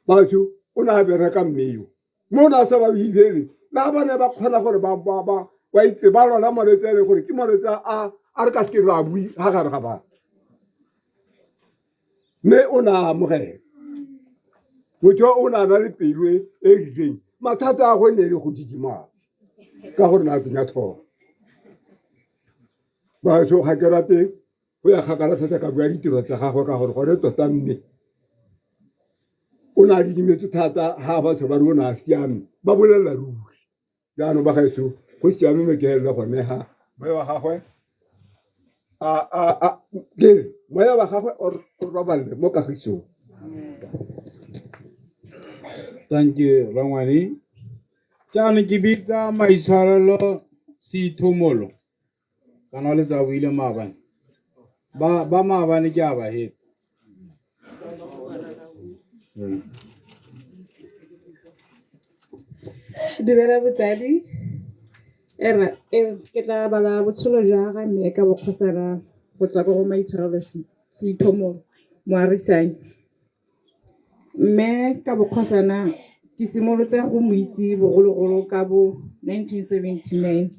Batho o ne a bereka mme yo mo o ne a sa ba ilele la ba ne ba kgona gore ba ba ba ba itse ba lwala malwetse a e leng gore ke malwetse a a re ka se re a bui ga gare ga batho mme o ne a amogela motho o ne a na le pelo e e rileng mathata a go ne e le go didimala ka gore ne a tsenya tlhogo batho ga ke rate go ya kgakala thata ka bua ditiro tsa gagwe ka gore gone tota mme o ne a didimetse thata ga batho ba re o ne a siame ba bolelela ruri jaanong ba gaetsho go siame me ke helele gone ga moya wa gagwe ke moya wa gagwe o robalele mo kagisong. Thank you, Rangwane. Jaanong ke bitsa maitshwarelo Seithomolo. Kana le tsa buile maabane. Ba ba maabane ke a ba heta. Dumela botsadi. Erra ke tla bala botshelo jwa ga mme ka bokgosana go tswa ko go maitshwarelo Seithomolo moagisane. Mme ka bokgosana ke simolotse go mo itse bogologolo ka bo 1979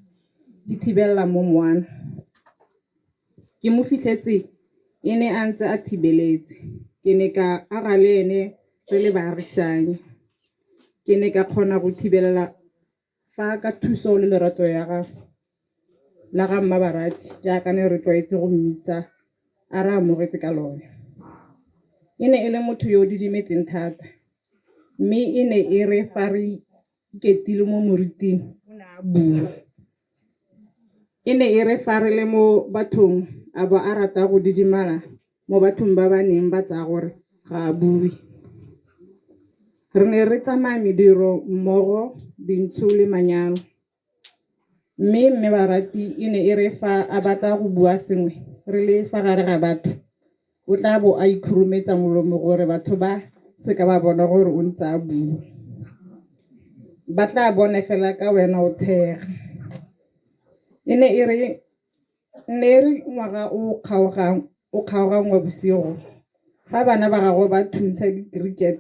ke thibelela mo Mowana. Ke mo fitlhetse e ne a ntse a thibeletse. Ke ne ka aga le ene re le baagisane. Ke ne ka kgona go thibelela fa ka thuso le lerato ya ga la ga Mmabarati jaaka ne re tlwaetse go mmitsa a re amogetse ka lone. E ne e le motho yo o didimetseng thata mme e ne e re fa re iketile mo moriting o ne a bua. E ne e re fa re le mo bathong a bo a rata go didimala mo bathong ba ba neng ba tsaya gore ga a bue. Re ne re tsamaya mediro mmogo, dintsho le manyalo. Mme mme Barati e ne e re fa a batla go bua sengwe re le fa gare ga batho, o tla bo a ikhurumetsa molomo gore batho ba se ka ba bona gore o ntse a bua. Ba tla bona fela ka wena o tshega. E ne e re ne e re ngwaga o kgaogang o kgaoganngwa bosigo fa bana ba gagwe ba thuntsha di-cricket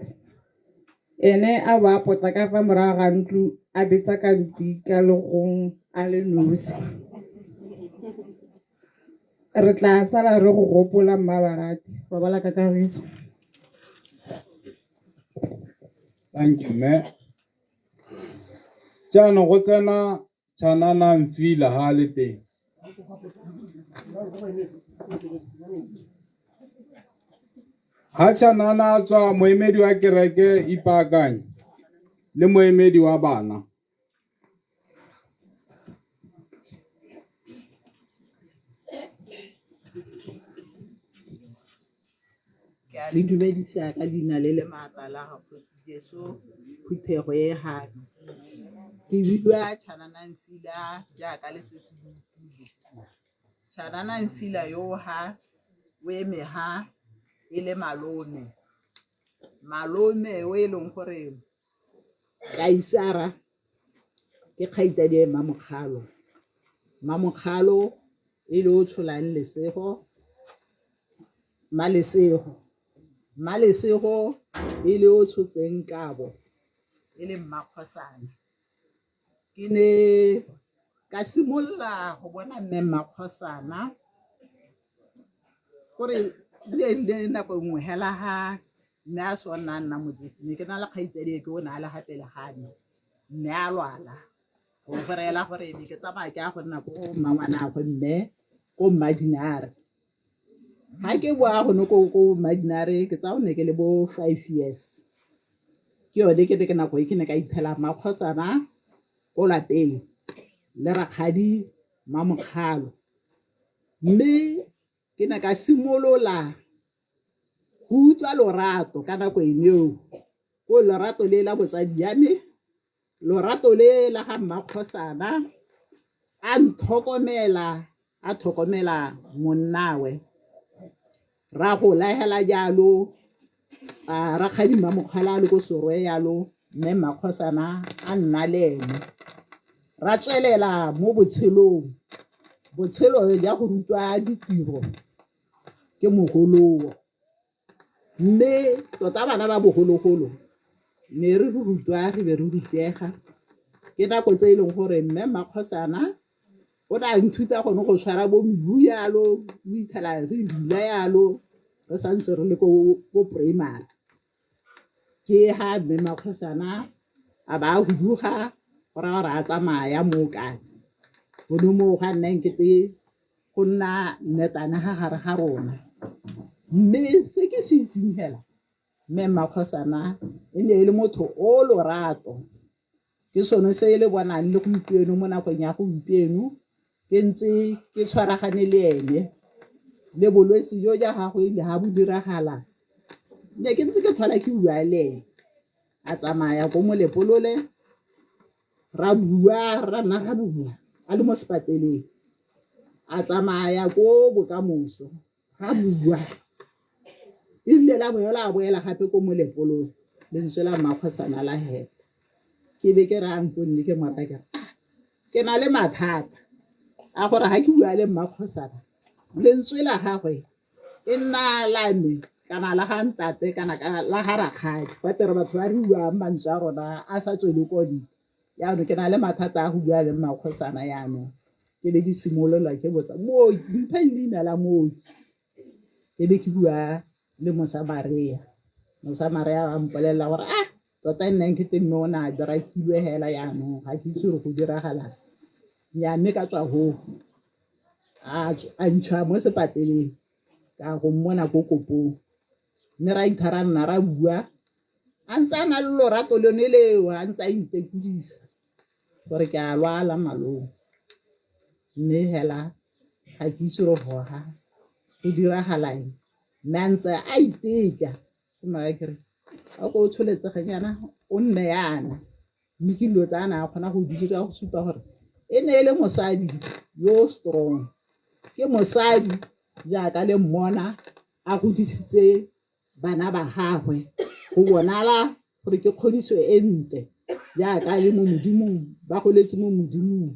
ene a bo a potla ka fa morago ga ntlo a betsa kanti ka legong a le nosi. Re tla sala re go gopola Mmabarati. Robala ka kagiso. Thank you, mme. Jaanong go tsena Chanana Mfila ha a le teng. Ha Chanana a tswa moemedi wa kereke ipaakanye le moemedi wa bana. Ke a le dumedisa ka leina le le maatla la ga Kgosi Jesu, phuthego e gano. Ke bidiwa Chanana Mfila jaaka le setse le utlwile. Chanana Mfila yo ha o eme ha e le malome. Malome o e leng gore Kaisara ke kgaitsadie Mmamokgalo. Mmamokgalo e le o tsholang Lesego, Mmalesego. Mmalesego e le o tshotseng Kabo e le Mmakgosana. Ke ne ka simolola go bona mme Mmakgosana gore ebile erile nako nngwe hela ha mme a so nna a nna motsetsi ne ke na le kgaitsadi ke o ne a le ga pele ga me mme a lwala go go reela gore ne ke tsamaya ke ya go nna ko mmangwanagwe mme ko Mmadinare. Ga ke boa gone ko ko Mmadinare ke tsaya ne ke le bo 5 years ke yone ke ne ke nako e ke ne ka ipela Mmakgosana ko lapeng le rakgadi Mmamokgalo mme ke ne ka simolola go utlwa lorato ka nako eo ko lorato le la botsadi ya me lorato le la ga Mmakgosana a ntlhokomela a tlhokomela monnawe ra gola hela jalo a rakgadi Mmamokgalo a le ko Serowe jalo. Mme Mmakgosana a nna le ene. Ra tswelela mo botshelong, botshelo jwa go rutwa ditiro ke mogoloo. Mme tota bana ba bogologolo ne re rutwa re be re rutega ke nako tse e leng gore mme Mmakgosana o ne a nthuta gone go tshwara bo mebu yalo, o itlhela re dula yalo re santse re le ko primary. Ke ha mme Mmakgosana a ba a huduga go raya gore a tsamaya mo kae, gone moo ga nna nkete go nna nnetana ga gare ga rona. Mme se ke se itseng fela mme Mmakgosana e ne e le motho o lorato, ke sone se le bonang le gompieno mo nakong ya gompieno ke ntse ke tshwaragane le ene le bolwetse jo ja gagwe le ga bo diragala ne ke ntse ke tlhola ke bua le ene a tsamaya ko Molepolole ra bua ra nna ra bua a le mo sepateleng a tsamaya ko bokamoso ga bua e rile la boela a boela gape ko Molepolole lentswe la mmakgosana la heta ke be ke raya nkonne ke mo raya ke re ah ke na le mathata a gore ga ke bua le mmakgosana lentswe la gagwe e nna la me kana la ga ntate kana la ga rakgadi ba tere batho ba re buang mantswe a rona a sa tswele ko ntle Jaanong ke na le mathata a go bua le mmakgosana jaanong ke be ke simolola ke botsa mooki mpheng leina la mooki ke be ke bua le Mosamarea Mosamarea a mpolelela gore ah tota nna nkete mme o ne a drakilwe hela jaanong ga ke itse gore go diragalang nnyaa mme ka tswa hoo a ntšha mo sepateleng ka go mmona ko kopong mme ra itha ra nna ra bua a ntse a na le lorato lone leo a ntse a intekodisa gore ke a lwala malome mme hela ga ke itse gore goga go diragala eng mme a ntse a iteka ke mara ke re a ko o tsholetseganyana o nne yana mme ke dilo tsa a ne a kgona go di dira go supa gore e ne e le mosadi yo strong ke mosadi jaaka le mmona a godisitse bana ba gagwe go bonala gore ke kgodiso e ntle jaaka le mo modimong ba goletse mo modimong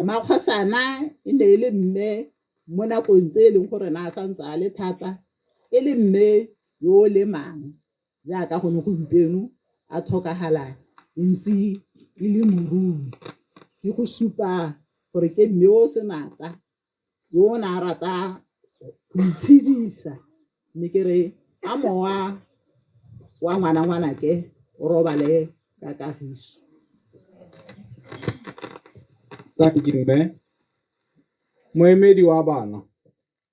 makgosana e ne e le mme mo nakong tse e leng gore na a santse a le thata e le mme yo o lemang jaaka gone gompieno a tlhokagala e ntse e le morui ke go supa gore ke mme o senatla yo o ne a rata go itshedisa mme ke re a mowa wa ngwana ngwanake o robale ka kagiso. Thank you, mme. Moemedi wa bana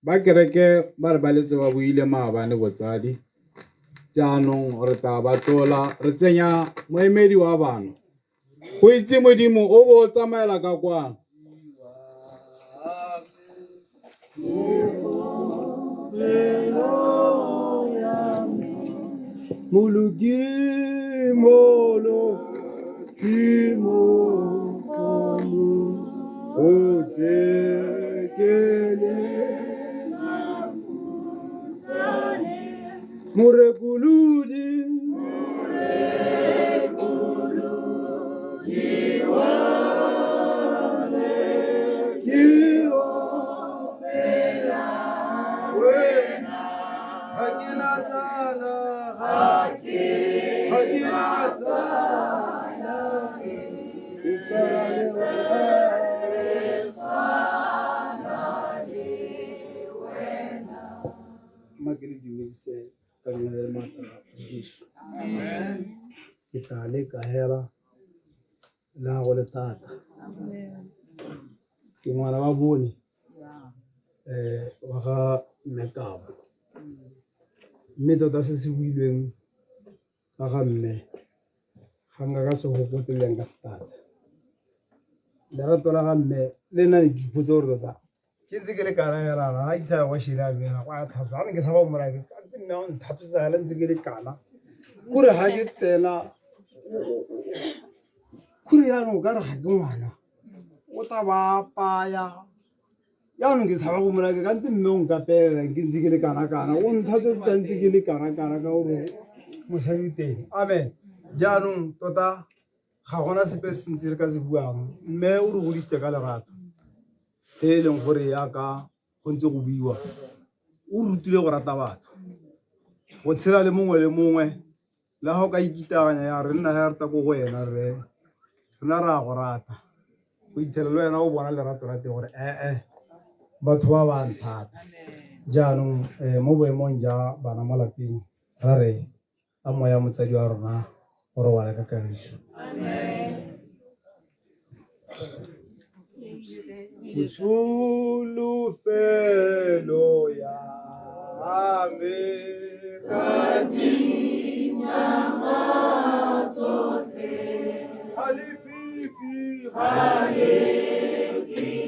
ba kereke ba re ba letse ba buile maabane botsadi jaanong re tla ba tlola re tsenya moemedi wa bana go itse modimo o bo o tsamaela ka kwano Moloki moloki mo o tsekele Morekolodi ke opela wena ga ke na tsala ga ke na tsala ke tshwana le wena Mma ke le dumedise ka leina le le maatla la Jesu. Ke tla leka hela le ga go le thata. Ke ngwana wa bone wa ga mme Kabo. Mme tota se se builweng ka ga mme ga nka ka se gopotse le nka se tlatsa. Lerato la ga mme le nna ne ke ipotsa gore tota ke ntse ke le kana hela ga itlha wa shele a bela kwa tlhatswa ga ne ke sa ba mmolaya ke kante mme o nthatswetsa hela ntse ke le kana kore ga ke tsena kore jaanong o ka re ga ke ngwana o tla ba apaya jaanong ke tshaba go mmolaya ke kante mme o nkapelela ke ntse ke le kana kana o nthatswetsa ntse ke le kana kana ka gore mosadi o teng amen. Jaanong tota ga gona sepe se sentsi re ka se buang, mme o re godisitse ka lerato e e leng gore yaka go ntse go buiwa, o rutile go rata batho, go tshela le mongwe le mongwe. Le ga o ka ikitaganya ya re nna ya rata ko go wena rre, rena re a go rata. Go ithela le wena o bona lerato la teng gore ee batho ba ba nthata. Jaanong mo boemong ja bana mo lapeng ra re a moya motsadi wa rona o robale ka kagiso. Tsholofelo ya me ka dinyaga tsotlhe ga lefifi ga lefifi.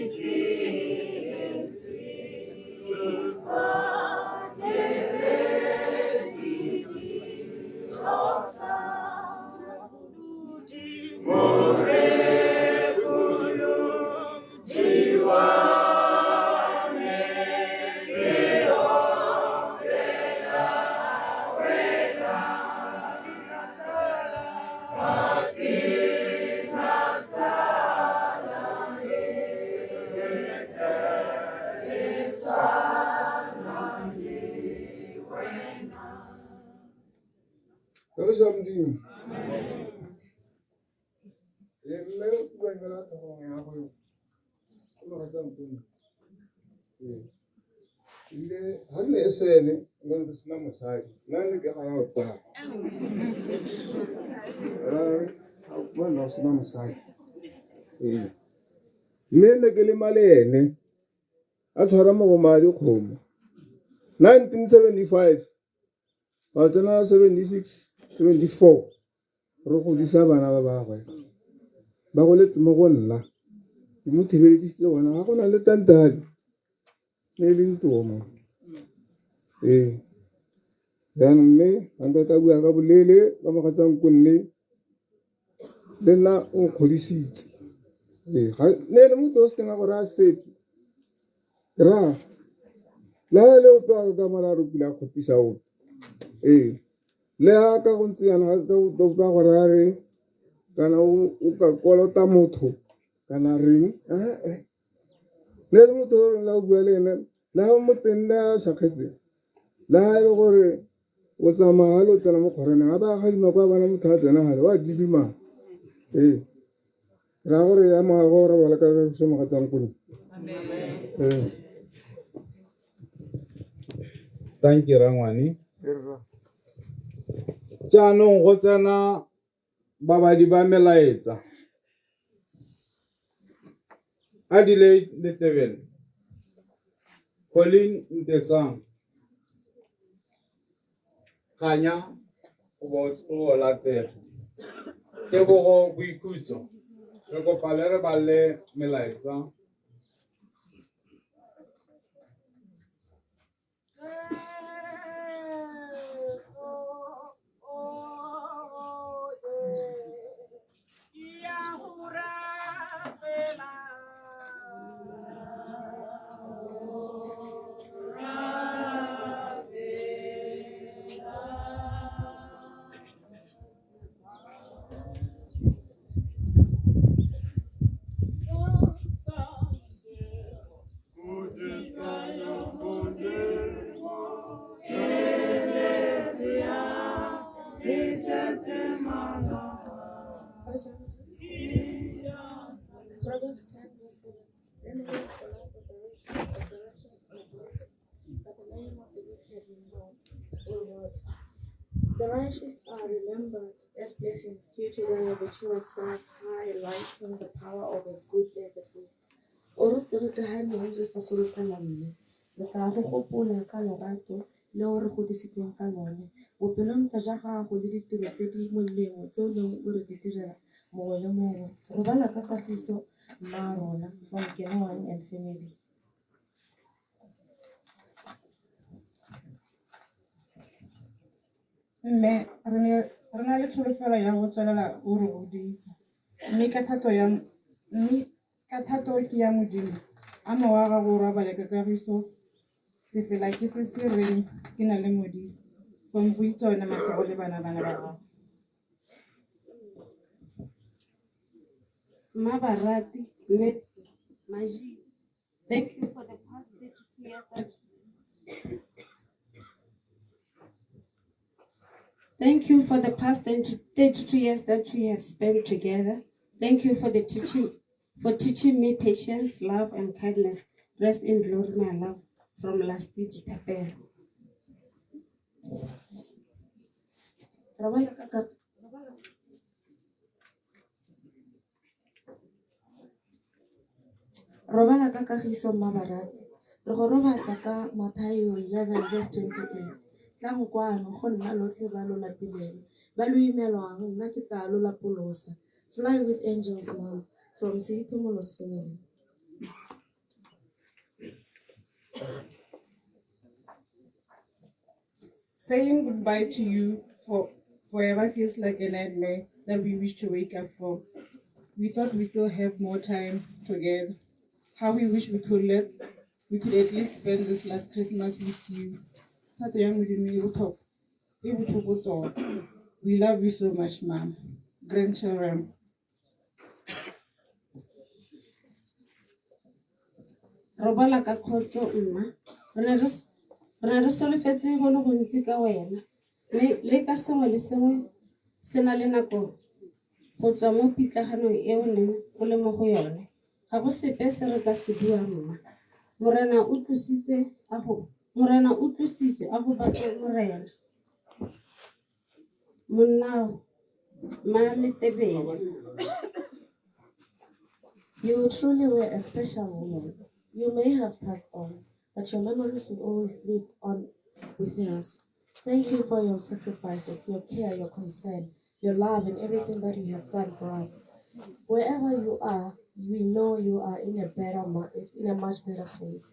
Kagiso ya Modimo. Ee, mme o bua fela tlhogong ya gago yo. Ke mogatsa nkone. Ee. Ebile ga nne e sene, nka be ke sena mosadi. Nna ne ke gana go tsaya. Ra nna o sena mosadi. Ee. Mme ne ke lema le ene. A tshwara mogoma a dikgomo. 1975 Ba tsena 76, 74 re godisa bana ba bagwe ba goletse mo go nna ke mo thibeledisitse gona ga go na le tantane ne e leng tomo ee jaanong mme ga nka ka bua ka boleele ba mogatsang konne le nna o nkgodisitse ee ne e le motho o sekeng a go raya sepe Ra le ha le ope a ka mara re pula kgopisa ope ee le ha ka go ntse yana ga ka o ka gore a re kana o ka kolota motho kana reng ee le le motho o la o bua le ene le ha mo teng le a shakgetse le ha e le gore o tsamaya le o tsena mo kgoreneng a ba gadima kwa bana motho a tsena gale wa didima ee Ra gore ya moago ra bola ka so mogatsang kone. Ee. Thank you Rangwane. Jaanong go tsena babadi ba melaetsa. Adelaide Letebele, Pauline Ntesang, Kganya o bo o latela. Tebogo Boikhutso, re kopa le re balle melaetsa. Proverbs 10 verse 7. Remember the life of the righteous, of the righteous is a blessing, but the name of the wicked will not. The righteous are remembered as blessings due to their virtuous self highlighting the power of a good legacy. O re tlogetse ha neng re sa solofela mme re tla go gopola ka lorato le o re godisitseng ka lone, bopelontle jwa gago le ditiro tse di molemo tse o neng o re di direla mongwe le mongwe. Robala ka kagiso mmaarona. From Genoang and family. Mme re ne re na le tsholofelo ya go tswelela o re godisa mme ka thato ya mme ka thato ke ya Modimo a mowa wa gago o robale ka kagiso. Sefela ke se se reng ke na le modisa from Goitseone Masego le bana bana ba gagwe. Mmabarati, Mme Maji. Thank you for the past 32 years that Thank you for the past 32 years that we have spent together. Thank you for the teaching for teaching me patience, love, and kindness. Rest in glory, my love. From Lasti Dithapelo. Robala ka ka- Robala ka kagiso Mmabarati. Re go robatsa ka Mathaio 11 verse 28. Tlang kwano go nna lotlhe ba lo lapileng, ba lo imelwang, nna ke tla lo lapolosa. Fly with angels, mom. From Seitomolos family. Saying goodbye to you for forever feels like a nightmare that we wish to wake up from. We thought we still have more time together. How we wish we could let we could at least spend this last Christmas with you. Thato ya Modimo e botlhokwa, e botlhoko tota. We love you so much, Mom. Grandchildren. Robala ka kgotso mma. Re ne re s- re ne re solofetse go le gontsi ka wena. Mme le ka sengwe le sengwe se na le nako go tswa mo pitlaganong e o neng o le mo go yone. Ga go sepe se re ka se buang mma. Morena o tlositse a go Morena o tlositse a go batle Morena. Monnao Mmaletebele. You truly were a special woman. You may have passed on, but your memories will always live on within us. Thank you for your sacrifices, your care, your concern, your love, and everything that you have done for us. Wherever you are, we know you are in a better, in a much better place.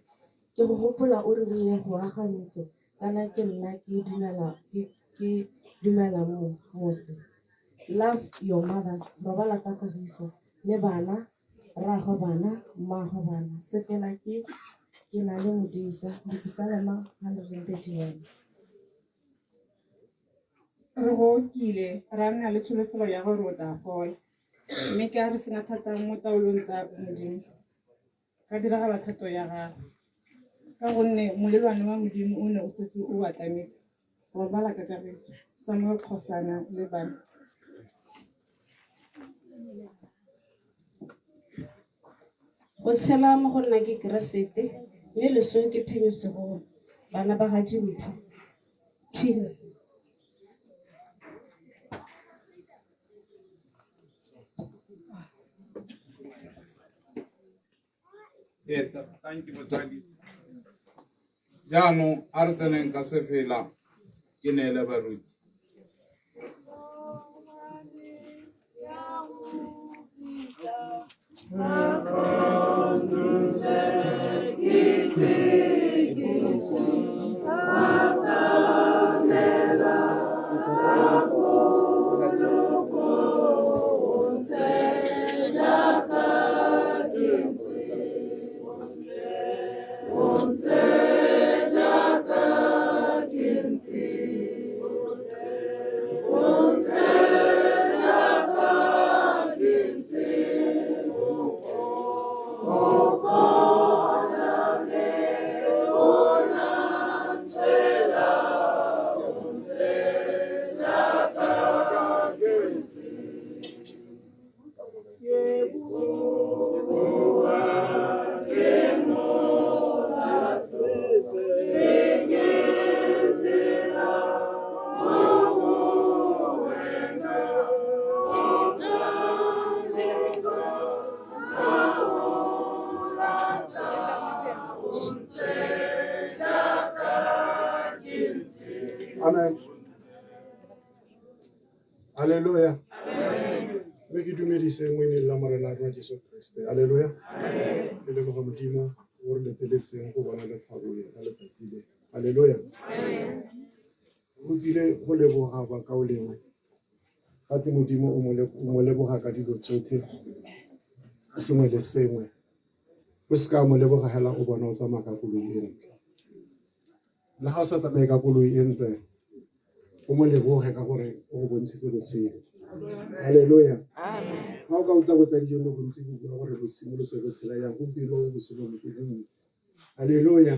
Ke go gopola o re re ye go aga ntlo kana ke nna ke dumela ke ke dumela mo mose. Love your mothers, robala ka kagiso le bana, rraagwe bana, mmaagwe bana. Se fela ke ke na le modisa. Dipisalema 131. Re go okile ra nna le tsholofelo ya gore o tla fola. Mme ka re sena thata mo taolong tsa Modimo, ga diragala thato ya gagwe. Ka gonne molelwane wa Modimo o ne o setse o atametse. Robala ka kagiso. Samuel Kgosana le bana. Go tshela mo go nna ke Keresete, mme loso ke phenyo segolo. Bana ba ga Dimpho. Twin. Ee, thank you motsadi. Jaanong a re tseneng ka sefela ke neele baruti. Amen. Haleluya. Mme ke dumedise mo ineng la Morena rona Jesu Kriste. Haleluya. Ke leboga Modimo o re leteletseng go bona letlhabo la letsatsi le. Haleluya. Go tsile go leboga bakaulengwe. Gate Modimo o mo leboga ka dilo tsotlhe, sengwe le sengwe. O se ka mo leboga hela o bona o tsamaya ka koloi e ntle. Le ga o sa tsamaye ka koloi e ntle, o mo leboge ka gore o go bontshitse botshelo. Halleluja. Ga o ka utlwa botsadi jono bontsi bo bua gore bo simolotse go tshela jang gompieno bo botshelo bo ke bongwe. Halleluja.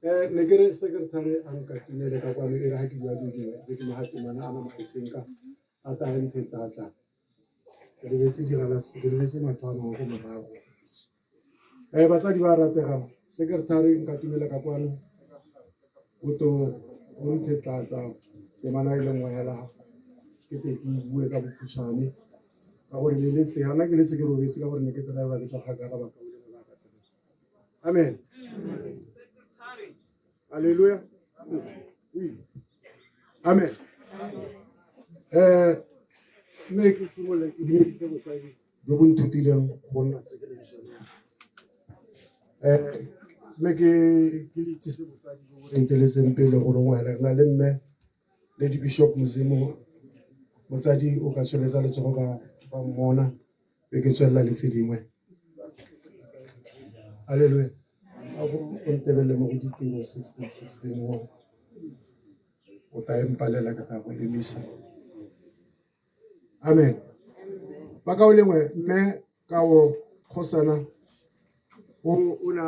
Ne ke re secretary a nkatumele ka kwano e re ga ke bua dilo dingwe be ke mo ga temana a nama e senka a tla ntheta a tla. Ke lebetse digalase, ke lebetse matho a mangwe ko morago. Batsadi ba rategang, secretary nkatumele ka kwano o to o nthetlatla temana e le nngwe hela ke te ke bue ka bokhutshwane ka gore le letse gana ke letse ke robetse ka gore ne ke driver ke tswa kgakala bakaulengwe ba rategang. Amen. Halleluja. Amen. Mme ke simolole ke dumedise botsadi jo bo nthutileng go nna sekereisone. Mme ke le itsise botsadi jo bo re eteletseng pele go longwe re na le mme Lady Bishop Mozimo. Motsadi o ka tsholetsa letsogo ba mmona be ke tswelela le tse dingwe. Halleluja. A go o ntebelele mo go Ditiro 16 16 mo o tla empalela ke tla go emisa. Amen. Bakaulengwe, mme Kao Kgosana o ne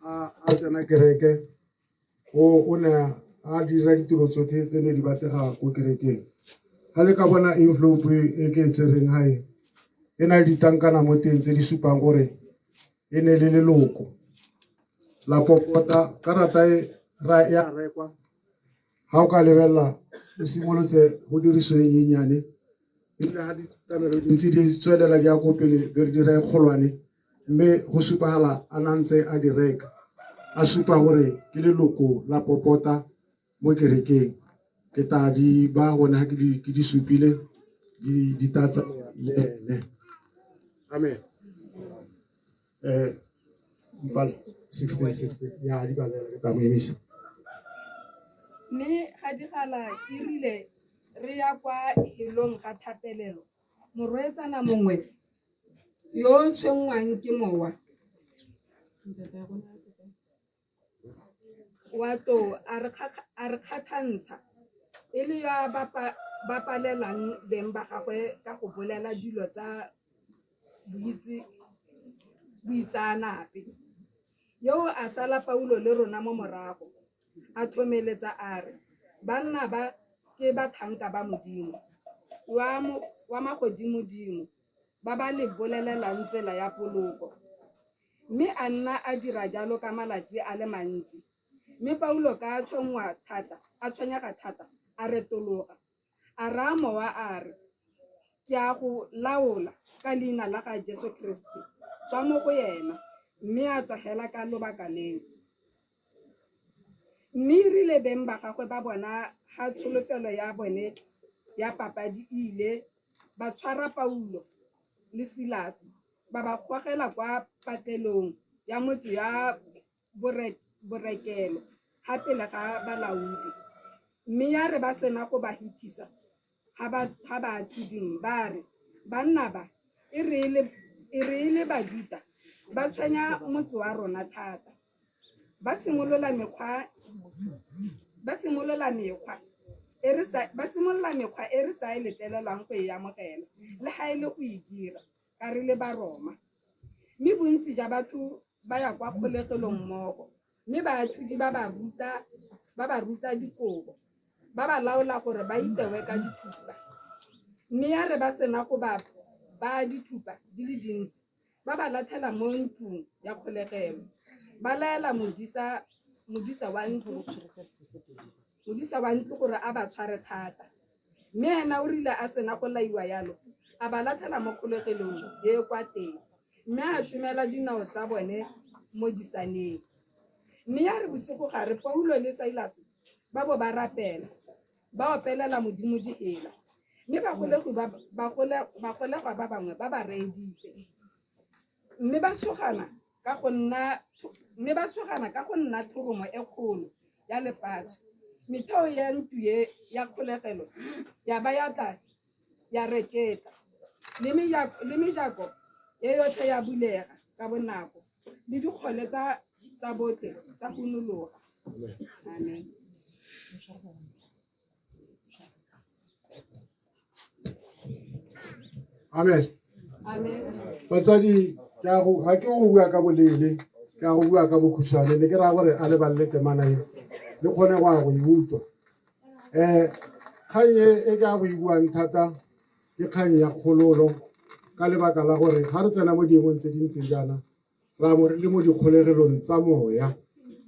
a tsena kereke, o ne a dira ditiro tsotlhe tse ne di batlega ko kerekeng. Ga le ka bona envelope e ke e tsereng gae e na le ditankana mo teng tse di supang gore e ne le leloko la popota. Karata e ya rekwa, ga o ka lebelela o simolotse go diriso e nyenyane, ebile ga ditlamelo di ntse di tswelela di ya ko pele be re dira e kgolwane, mme go supagala a na ntse a di reka, a supa gore ke leloko la popota mo kerekeng. Ke tla di ba gone ga ke di supile di tla tsamaya le ene. Amen. Mpala 16 16 ya di balela ke tla mo emisa. Mme ga digala e rile re ya kwa helong ga thapelelo, morweetsana mongwe yo o tshwenngwang ke mowa wa tlou a re kgathantsha, e le yo a bapalelang beng ba gagwe ka go bolela dilo tsa boitseanape. Yoo a sala Paulo le rona mo morago, a thomeletsa a re, Banna ba ke batlhanka ba Modimo wa magodimodimo, ba ba le bolelelang tsela ya poloko. Mme a nna a dira jalo ka malatsi a le mantsi. Mme Paulo ka a tshwenngwa thata, a tshwenyega thata, a retologa, a raya mowa a re, Ke a go laola ka leina la ga Jesu Keresete, tswa mo go ena. Mme a tswa hela ka lobaka leo. Mme erile beng ba gagwe ba bona ga tsholofelo ya bone ya papadi e ile, ba tshwara Paulo le Silase, ba ba gogela kwa patlelong ya motse ya borekelo ga pele ga balaodi. Mme ya re ba sena go ba hithisa ga baatlhoding, ba re, Banna ba, e re e le Bajuta, ba tshwenya motse wa rona thata. Ba simolola mekgwa ba simolola mekgwa e re sa ba simolola mekgwa e re sa e letlelelwang go e amogela le ga e le go e dira ka re le Baroma. Mme bontsi jwa batho ba ya kwa kgolegelong mmogo, mme baatlhodi ba ba ruta ba ba ruta dikobo, ba ba laola gore ba itewe ka dithupa. Mme ya re ba sena go ba baya dithupa di le dintsi, ba ba latlhela mo ntlong ya kgolegelo. Ba laela modisa modisa wa ntlo modisa wa ntlo gore a ba tshware thata. Mme ena o rile a sena go laiwa yalo, a ba latlhela mo kgolegelong e e kwa teng, mme a šomela dinao tsa bone mo disaneng. Mme ya re bosigo gare Paulo le Sailase ba bo ba rapela, ba opelela Modimo dihela, mme bagolegwa ba bangwe ba ba reeditse. Mme ba tshogana ka go nna mme ba tshogana ka go nna thoromo e kgolo ya lefatshe. Metheo ya ntlo e ya kgolegelo ya ba ya tla ya reketla, le mejako e yotlhe ya bulega ka bonako, le dikgole tsa botlhe tsa hunologa. Amen. Amen. Batsadi, ke a go ga ke go bua ka boleele, ke a go bua ka bokhutshwane, ne ke raya gore a le balele temana e le kgone go ya go e utlwa. Kgang e e ke a go e buang thata ke kgang ya kgololo, ka lebaka la gore ga re tsena mo diemong tse di ntseng jaana, ra bo re le mo dikgolegelong tsa moya,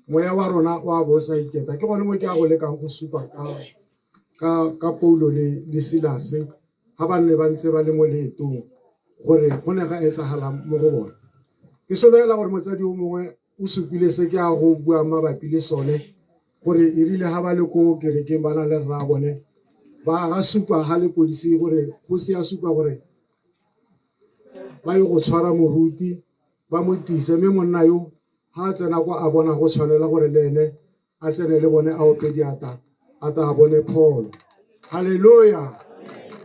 moya wa rona o a bo o sa iketa. Ke gone mo ke a go lekang go supa ka Paulo le Silase ga ba nne ba ntse ba le mo leetong, gore go ne ga etsagalang mo go bone. Ke sologela gore motsadi o mongwe o supile se ke a go buang mabapi le sone, gore e rile ga ba le ko kerekeng ba na le rra bone, ba ga supa ga lepodisi gore go se a supa gore ba ye go tshwara moruti ba mo tise, mme monna yo ga a tsena kwa a bona go tshwanela gore le ene a tsene le bone a ope diata a ta a bone pholo. Halleluja.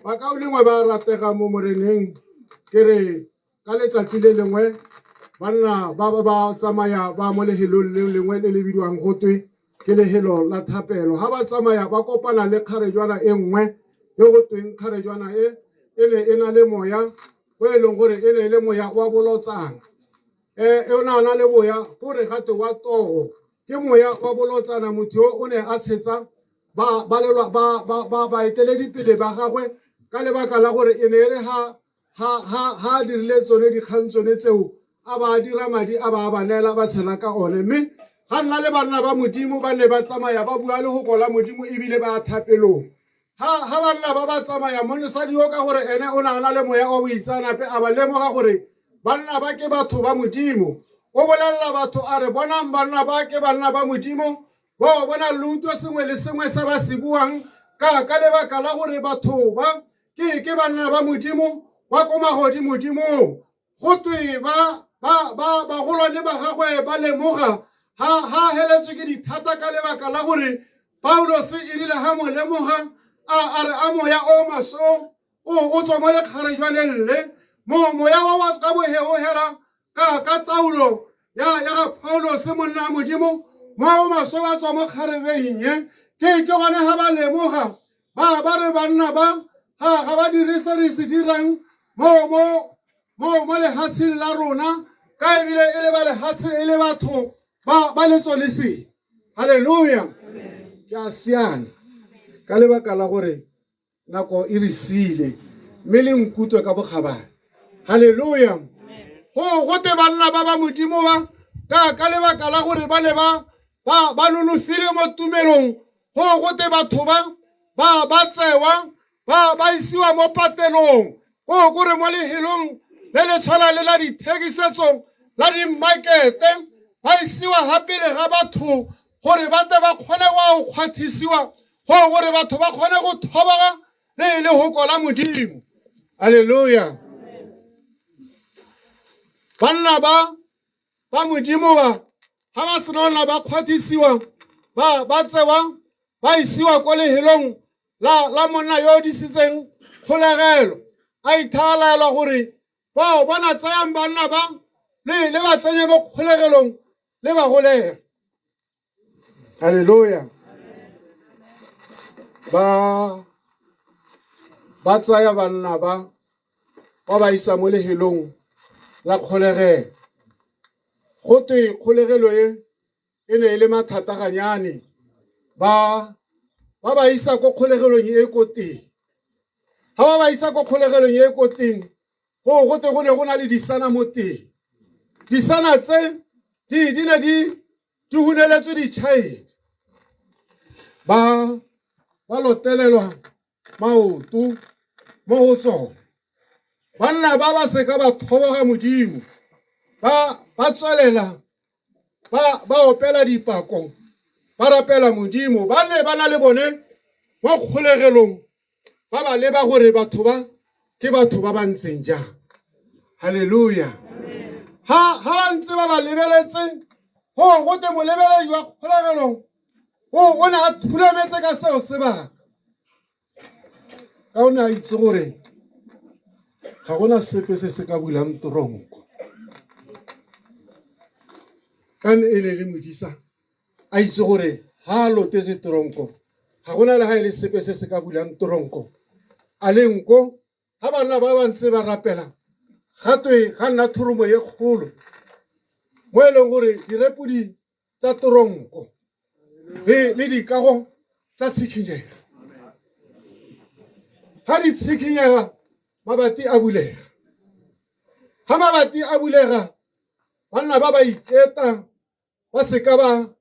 Bakaulengwe ba ratega mo Moreneng, ke re ka letsatsi le lengwe banna ba ba ba tsamaya ba mo lehelong le lengwe le le bidiwang go twe ke lehelo la thapelo. Ha ba tsamaya ba kopana le kgarejwana e nngwe e go tweng kgarejwana e e ne e na le moya o e leng gore e ne e le moya wa bolotsana. O ne a na le boya gore gate wa too, ke moya wa bolotsana. Motho yo o ne a tshetsa baeteledipele ba gagwe ka lebaka la gore e ne e re ha a dirile tsone dikgang tsone tseo, a ba dira madi a ba ba neela ba tshela ka one. Mme ga nna le banna ba Modimo ba ne ba tsamaya ba bua le go kola Modimo ebile ba thapelong. Ha banna ba ba tsamaya, mosadi yo ka gore ene o ne a na le moya wa boitseanape, a ba lemoga gore banna ba ke batho ba Modimo. O bolelela batho a re, bonang banna ba ke banna ba Modimo, bao bona le utlwe sengwe le sengwe se ba se buang, ka lebaka la gore batho ba ke banna ba Modimo ba ko magodimodimong. Go twe ba bagolwane ba gagwe ba lemoga ha heletswe ke dithata ka lebaka la gore Paulos e rile ha mo lemoga a re a moya o maswe o tswa mo lekgarejwaneng le moya wa ka boheohela ka taolo ya ga Paulos monna wa Modimo, moya o maswe wa tswa mo kgarebeng ye. Ke gone ha ba lemoga ba re banna ba ga ba dire se re se dirang mo lehatsheng la rona, ka ebile e le ba lehatshe e le batho ba letso le se. Halleluja. Ke a siana ka lebaka la gore nako e re siile, mme le nkutlwe ka bokgabane. Halleluja. Go te banna ba ba Modimo ba ka lebaka la gore ba ne ba nonofile mo tumelong, go te batho ba tsewa ba isiwa mo patelong, go gore mo lehelong le le tshwana le la dithekisetso la dimakete, ba isiwa ga pele ga batho gore ba tle ba kgone go kgwathisiwa, gore batho ba kgone go thobaga le lehoko la Modimo. Halleluja. Banna ba Modimo ba ga ba sena go ba kgwathisiwa, ba tsewa ba isiwa ko lehelong la monna yo o disitseng kgolegelo, a ithalaelwa gore bao bona tsayang banna ba le ba tsenye mo kgolegelong le ba golege. Halleluja. Ba tsaya banna ba isa mo lehelong la kgolegelo. Go twe kgolegelo e e ne e le mathataganyane, ba ba isa ko kgolegelong e ko teng. Ha ba isa ko kgolegelong e ko teng, go twe go ne go na le disana mo teng. Disana tse di ne di huneletswe ditšhaedi, ba lotelelwa maoto mo go tsone. Banna ba seka ba thoboga Modimo, ba tswelela ba opela dipako, ba rapela Modimo. Ba ne ba na le bone mo kgolegelong, ba ba leba gore batho ba ke batho ba ba ntseng jang. Halleluja. Ha ba ntse ba ba lebeletse, go te molebeledi wa kgolegelong o ne a thulametse ka seo sebaka, ka o ne a itse gore ga gona sepe se se ka bulang toronko. Ka ne e le le modisa a itse gore ha a lotetse toronko, ga gona le ha e le sepe se se ka bulang toronko. A le nko Ga banna ba ba ntse ba rapela, ga twe ga nna thoromo e kgolo mo e leng gore direpodi tsa toronko le le dikago tsa tshikhinyega. Ga di tshikhinyega, mabati a bulega. Ga mabati a bulega, banna ba ba iketa ba seka ba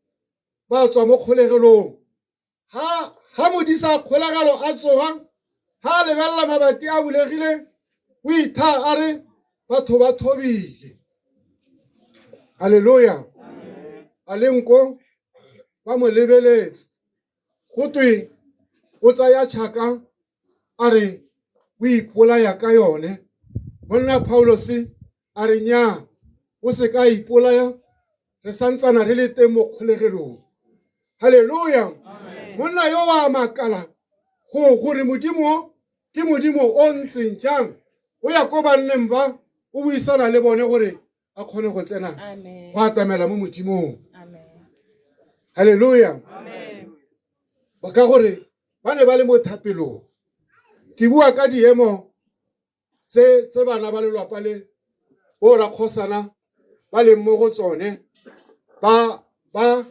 ba tswa mo kgolegelong. Ha ha modisa kgolegelo a tsoga, ha a lebelela mabati a bulegile, o ithaa a re batho ba thobile. Haleluya! A le nko ba mo lebeletse. Go twe o tsaya tšhaka a re o ipolaya ka yone. Monna Paulose a re nnyaa, o se ka ipolaya, re santsana re le teng mo kgolegelong. Haleluya! Monna yo wa makala go gore Modimo ke Modimo o ntseng jang. O ya ko banneng ba, o buisana le bone gore a kgone go tsena go atamela mo Modimong. Haleluya! Ka gore ba ne ba le mo thapelong. Ke bua ka diemo tse tse bana ba lelwapa le bo rakgosana ba leng mo go tsone. Ba ba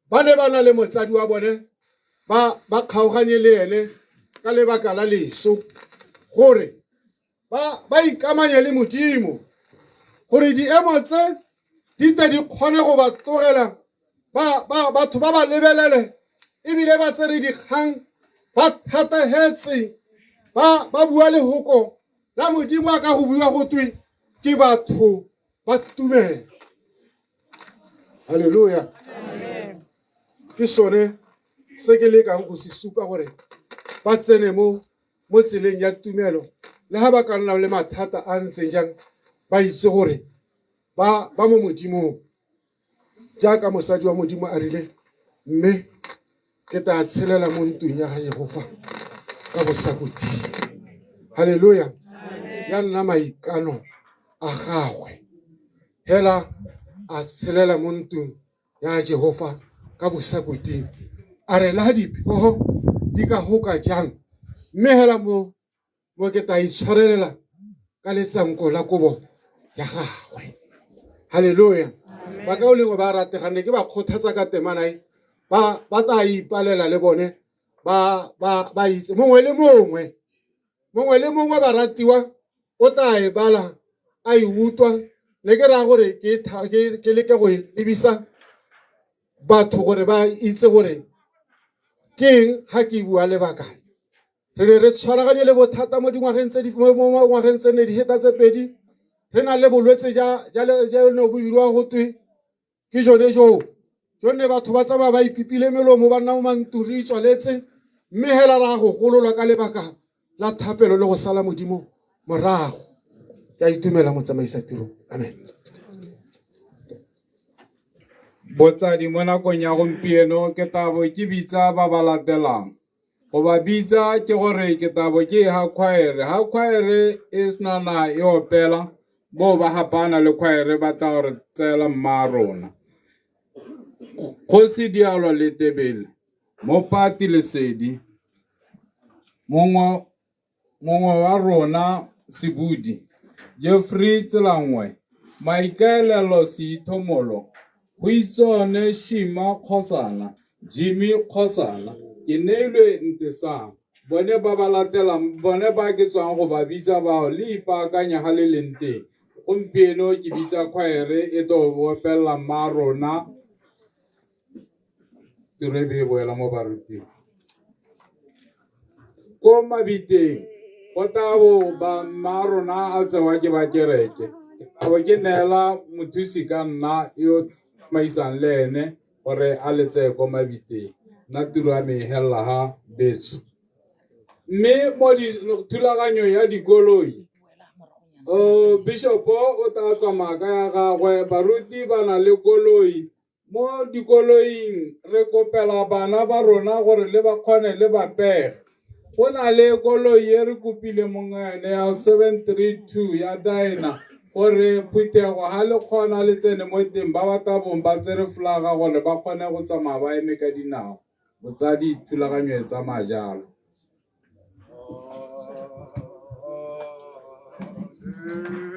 ba ne ba na le motsadi wa bone, ba ba kgaoganye le ene ka lebaka la leso, gore ba ba ikamanye le Modimo, gore diemo tse di tle di kgone go ba tlogela, ba ba batho ba ba lebelele ebile ba tsere dikgang, ba thategetse, ba ba bua lehoko la Modimo a ka go bua go twe ke batho ba tumelo. Halleluja! Ke sone se ke lekang go se supa gore ba tsene mo mo tseleng ya tumelo, le ga ba ka nna le mathata a ntseng jang, ba itse gore ba ba mo Modimong. Jaaka mosadi wa Modimo a rile, mme ke tla tshelela mo ntlong ya ga Jehofa ka bosakhutleng. Haleluya! Ya nna maikano a gagwe. Hela a tshelela mo ntlong ya Jehofa ka bosakhutleng. A re la diphogo di ka goka jang, mme hela mo mo ke tla itshwarelela ka letsanko la kobo ya gagwe. Haleluya! Bakaulengwe ba rategang, ne ke ba kgothatsa ka temana e, ba ba tla ipalela le bone, ba ba ba itse mongwe le mongwe, mongwe le mongwe baratiwa o tla e bala a e utlwa. Ne ke raya gore ke ke leke go e lebisa batho gore ba itse gore ke eng ga ke bua lebaka. Re ne re tshwaraganye le bothata mo dingwageng tse di mo ngwageng tse ne di heta tse pedi, re na le bolwetse ja ja ja ne bo bidiwa go twe ke jone joo, jonne batho ba tsamaya ba ipipile melomo, ba nna mo mantlong re itswaletse, mme hela ra go gololwa ka lebaka la thapelo le go sala Modimo morago. Ke a itumela motsamaisa tiro. Amen. Botsadi, mo nakong ya gompieno ke tabo ke bitsa ba ba latelang. Go ba bitsa ke gore ke tabo ke ha khwaere. Ha khwaere e sena na e opela, boo ba gapana le khwaere ba tla gore tseela mma rona. Kgosi Dialo le Tebele, Mopati Lesedi, mongwe Mongwe wa rona, Sebudi, Jeffrey Tselangwe, Maikaelelo Seithomolo, Goitseone Shima Kgosana, Jimmy Kgosana, Keneilwe Ntesang, bone ba ba latelang, bone ba ke tswang go ba bitsa bao, le ipaakanye ga le leng teng. Gompieno ke bitsa khwaere e tlo opelela mmaarona. Tiro e be e boela mo baruting. Ko mabiteng go tla bo ba mma rona a tsewa ke ba kereke. Ke tla bo ke neela mothusi ka nna yo tsamaisang le ene gore a le tseye ko mabiteng. Nna tiro ya me e helela ha betsho. Mme mo thulaganyong ya dikoloi, bishopo o tla tsamaya ka ya gagwe, baruti ba na le koloi. Mo dikoloing re kopela bana ba rona gore le ba kgone le ba pege. Go na le koloi e re kopile mongwe yone ya 732 ya Dyna gore phuthego ha le kgona le tsene mo teng, ba ba tla bong ba tsere folaga gore ba kgone go tsamaya ba eme ka dinao. Botsadi, thulaganyo e tsamaya jalo. Oh,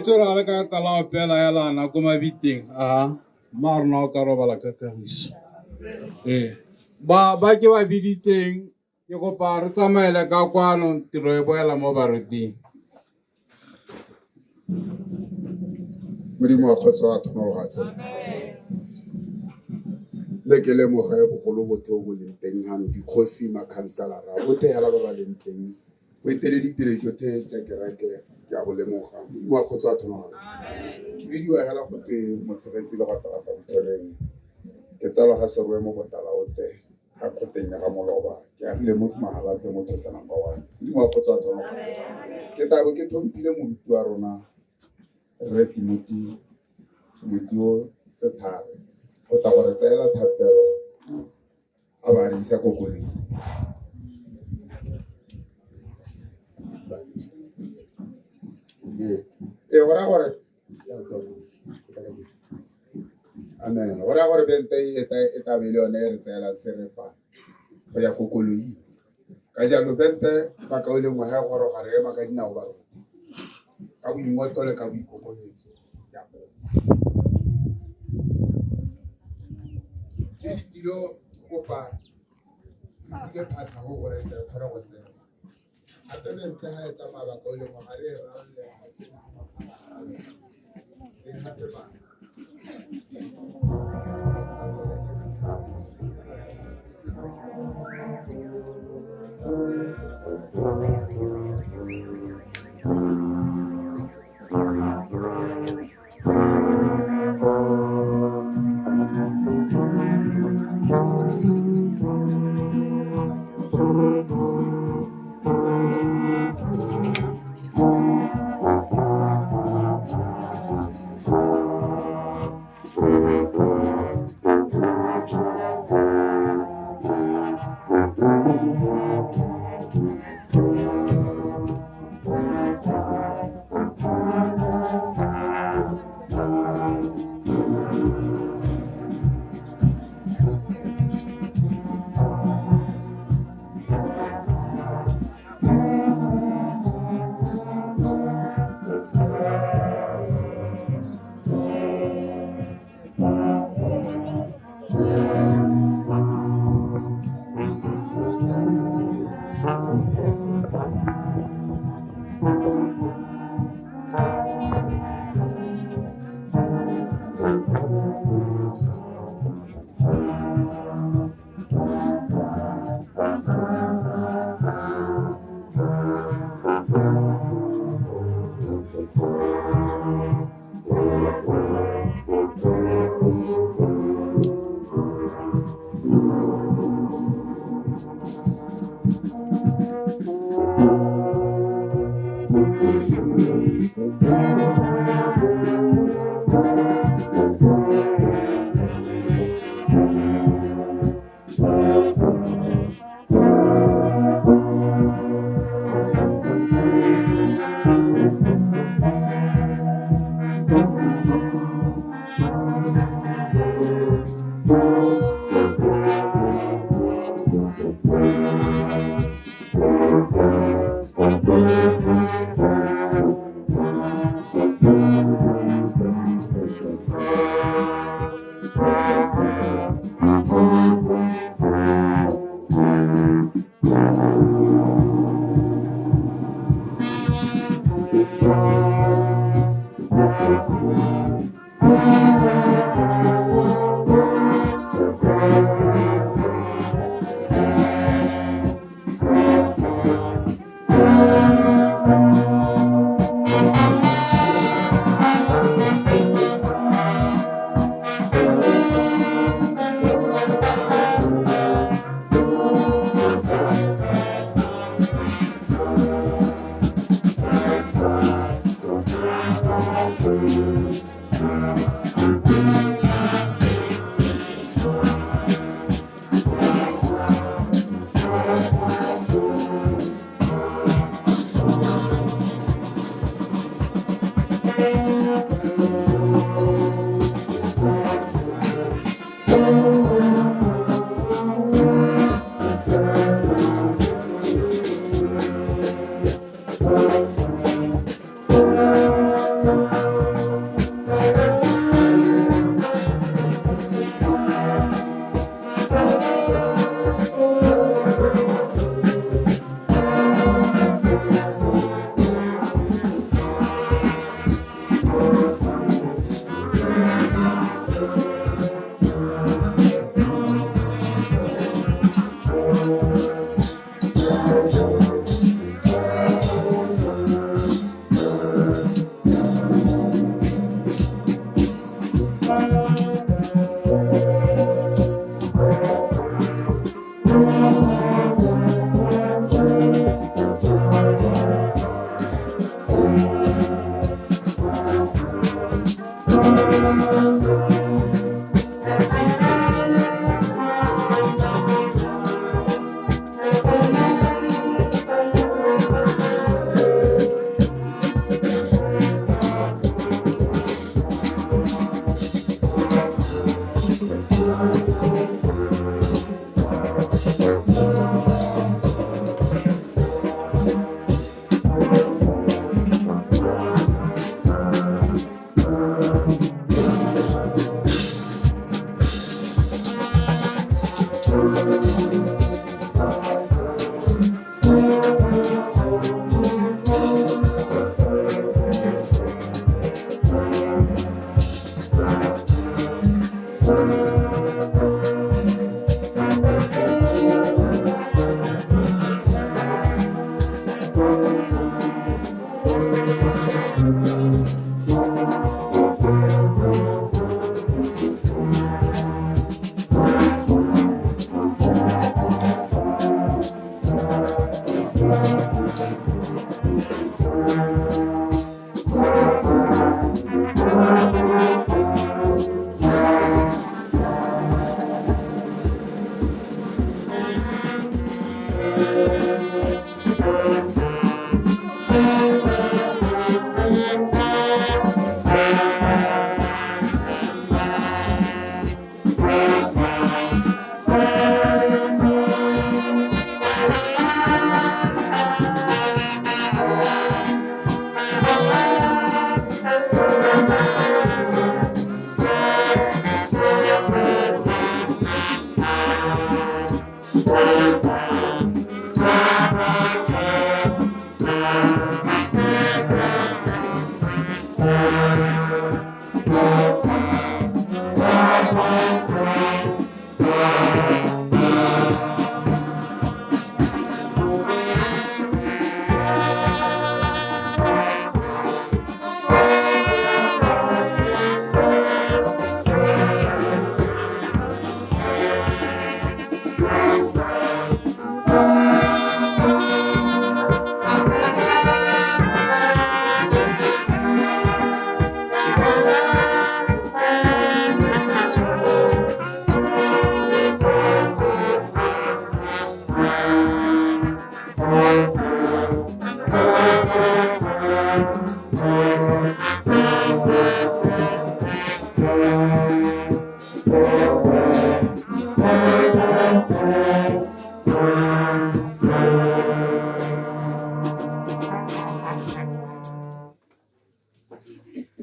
itse gore ga le ka tla la opela elana ko mabiteng a mma rona o ka robala ka kagiso. Ee, ba ba ke ba biditseng ke kopa re tsamaele ka kwano tiro e boela mo baruting. Modimo wa kgotso wa thonologatse le ke lemoge bogolo bothe bo leng teng hano dikgosi makhanselara bothe hela ba ba leng teng boeteledipele jothe ja kereke ke a bo lemoga. Modimo wa kgotso wa thonologatse. Ke bidiwa hela go twe motshegetsi le gata-gata botholeng, ke tsalwa ga Serowe mo Botalaote ga kgoteng ya ga Moloba, ke agile mo Mahalapye mo Thosa number 1. Modimo wa kgotso wa thonologatse. Ke tabo ke tlhomphile moruti wa rona Rre Timothy Timoteo Sethare go tla go re tseela thapelo a ba re isa ko koloing. Ee, ee, go raya gore amen, go raya gore bente e tla be e le yone e re tseelang serepa go ya ko koloing. Ka jalo bente bakaulengwe ga e goroga re ema ka dinao ba rona ka boingotlo le ka boikokobetso. Ke a kopa le ditilo, ke kopa ke phatlha go gore tle re kgone go tsena. Gape bente ga e tsamaya bakaulengwe ga re e ralale, re ga sebaka.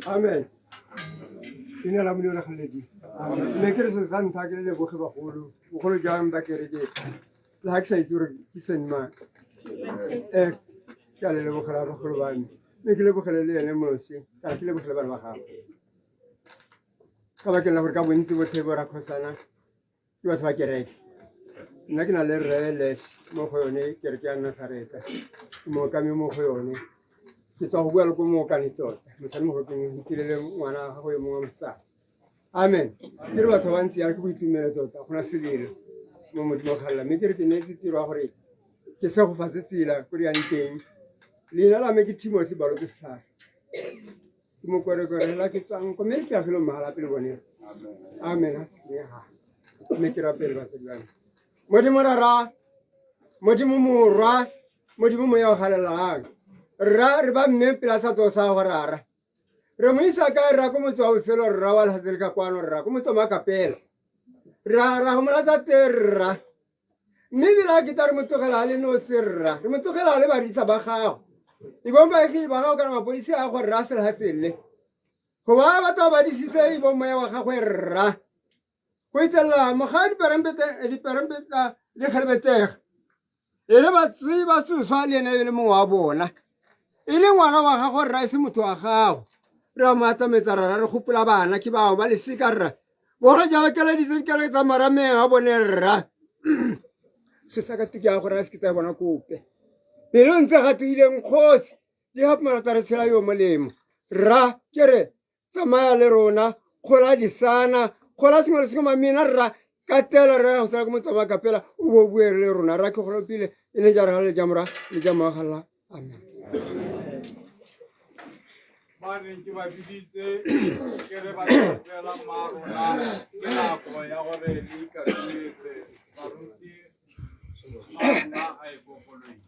Amen. Ina la Modimo la kgaledi. Mme ke re selo sa ntlha ke le leboge bagolo, bogolo jang ba kereke. Le ga ke sa itse gore ke seng mang. Ke a le lebogela bagolo ba me. Mme ke lebogele le ene moswi, kana ke lebogele bana ba gagwe. Ka bakeng la gore ka bontsi botlhe bo rakgosana ke batho ba kereke. Nna ke na le rre Les mo go yone kereke ya Nazareta. Ke mookami mo go yone. Ke tswa go bua le ko mookane tota. Mosadi mogolo ke ntile le ngwana wa gago yo mongwe wa mosetsana. Amen. Ke re batho ba bantsi yalo ke boitumelo tota, go na selelo mo Modimo galela. Mme ke re ke neetse tiro ya gore ke segofatse tsela ko di yang teng. Leina la me ke Timothy Baloke Setlhare. Ke mokwerekwere la ke tswang ko mme ke agile mahala pele bone. Amen. Mme ke rapele batsadi ba me. Modimo Rara, Modimo Morwa, Modimo Moya o galelalang. Rra re ba mme pela sa tlo sa go rara. Re mo isa kae rra ko motse wa bofelo rra wa lefatshe le ka kwano rra ko motse wa Makapela. Rra ra go molatsa te rra. Mme ebile a ke tla re mo tlogela a le nosi rra. Re mo tlogela a le barisa ba gago. Ebong baegedi ba gago kana mapodisi a go rra selefatshe le. Go ba batho ba badisitse ebong moya wa gagwe rra. Go itselela moga diperempeta di kgelebetega. E le batse ba tsoswa le ene e le mongwe wa bona. E le ngwana wa gago rra e se motho wa gago. Re a mo atametsa rra re gopola bana ke bao ba lesika rra. Borra jalo keleditse dikereke tsa marameng a bone rra. Se sa ka tuke ya go rra se ke tsa bona kope. Pelo ntse ga tuileng kgosi. Di gape marata re tshela yo molemo. Rra ke re tsamaya le rona kgola disana kgola sengwe le sengwe mamina rra ka tela rra go sala ko motsamaya ka pela o bo bue le rona rra ke golopile e ne jara le jamora le jamogala amen. Ba neng ke ba biditse ke re ba tla tseela mma rona ke nako ya gore le ikakanyetse baruti a rona a ye ko koloing.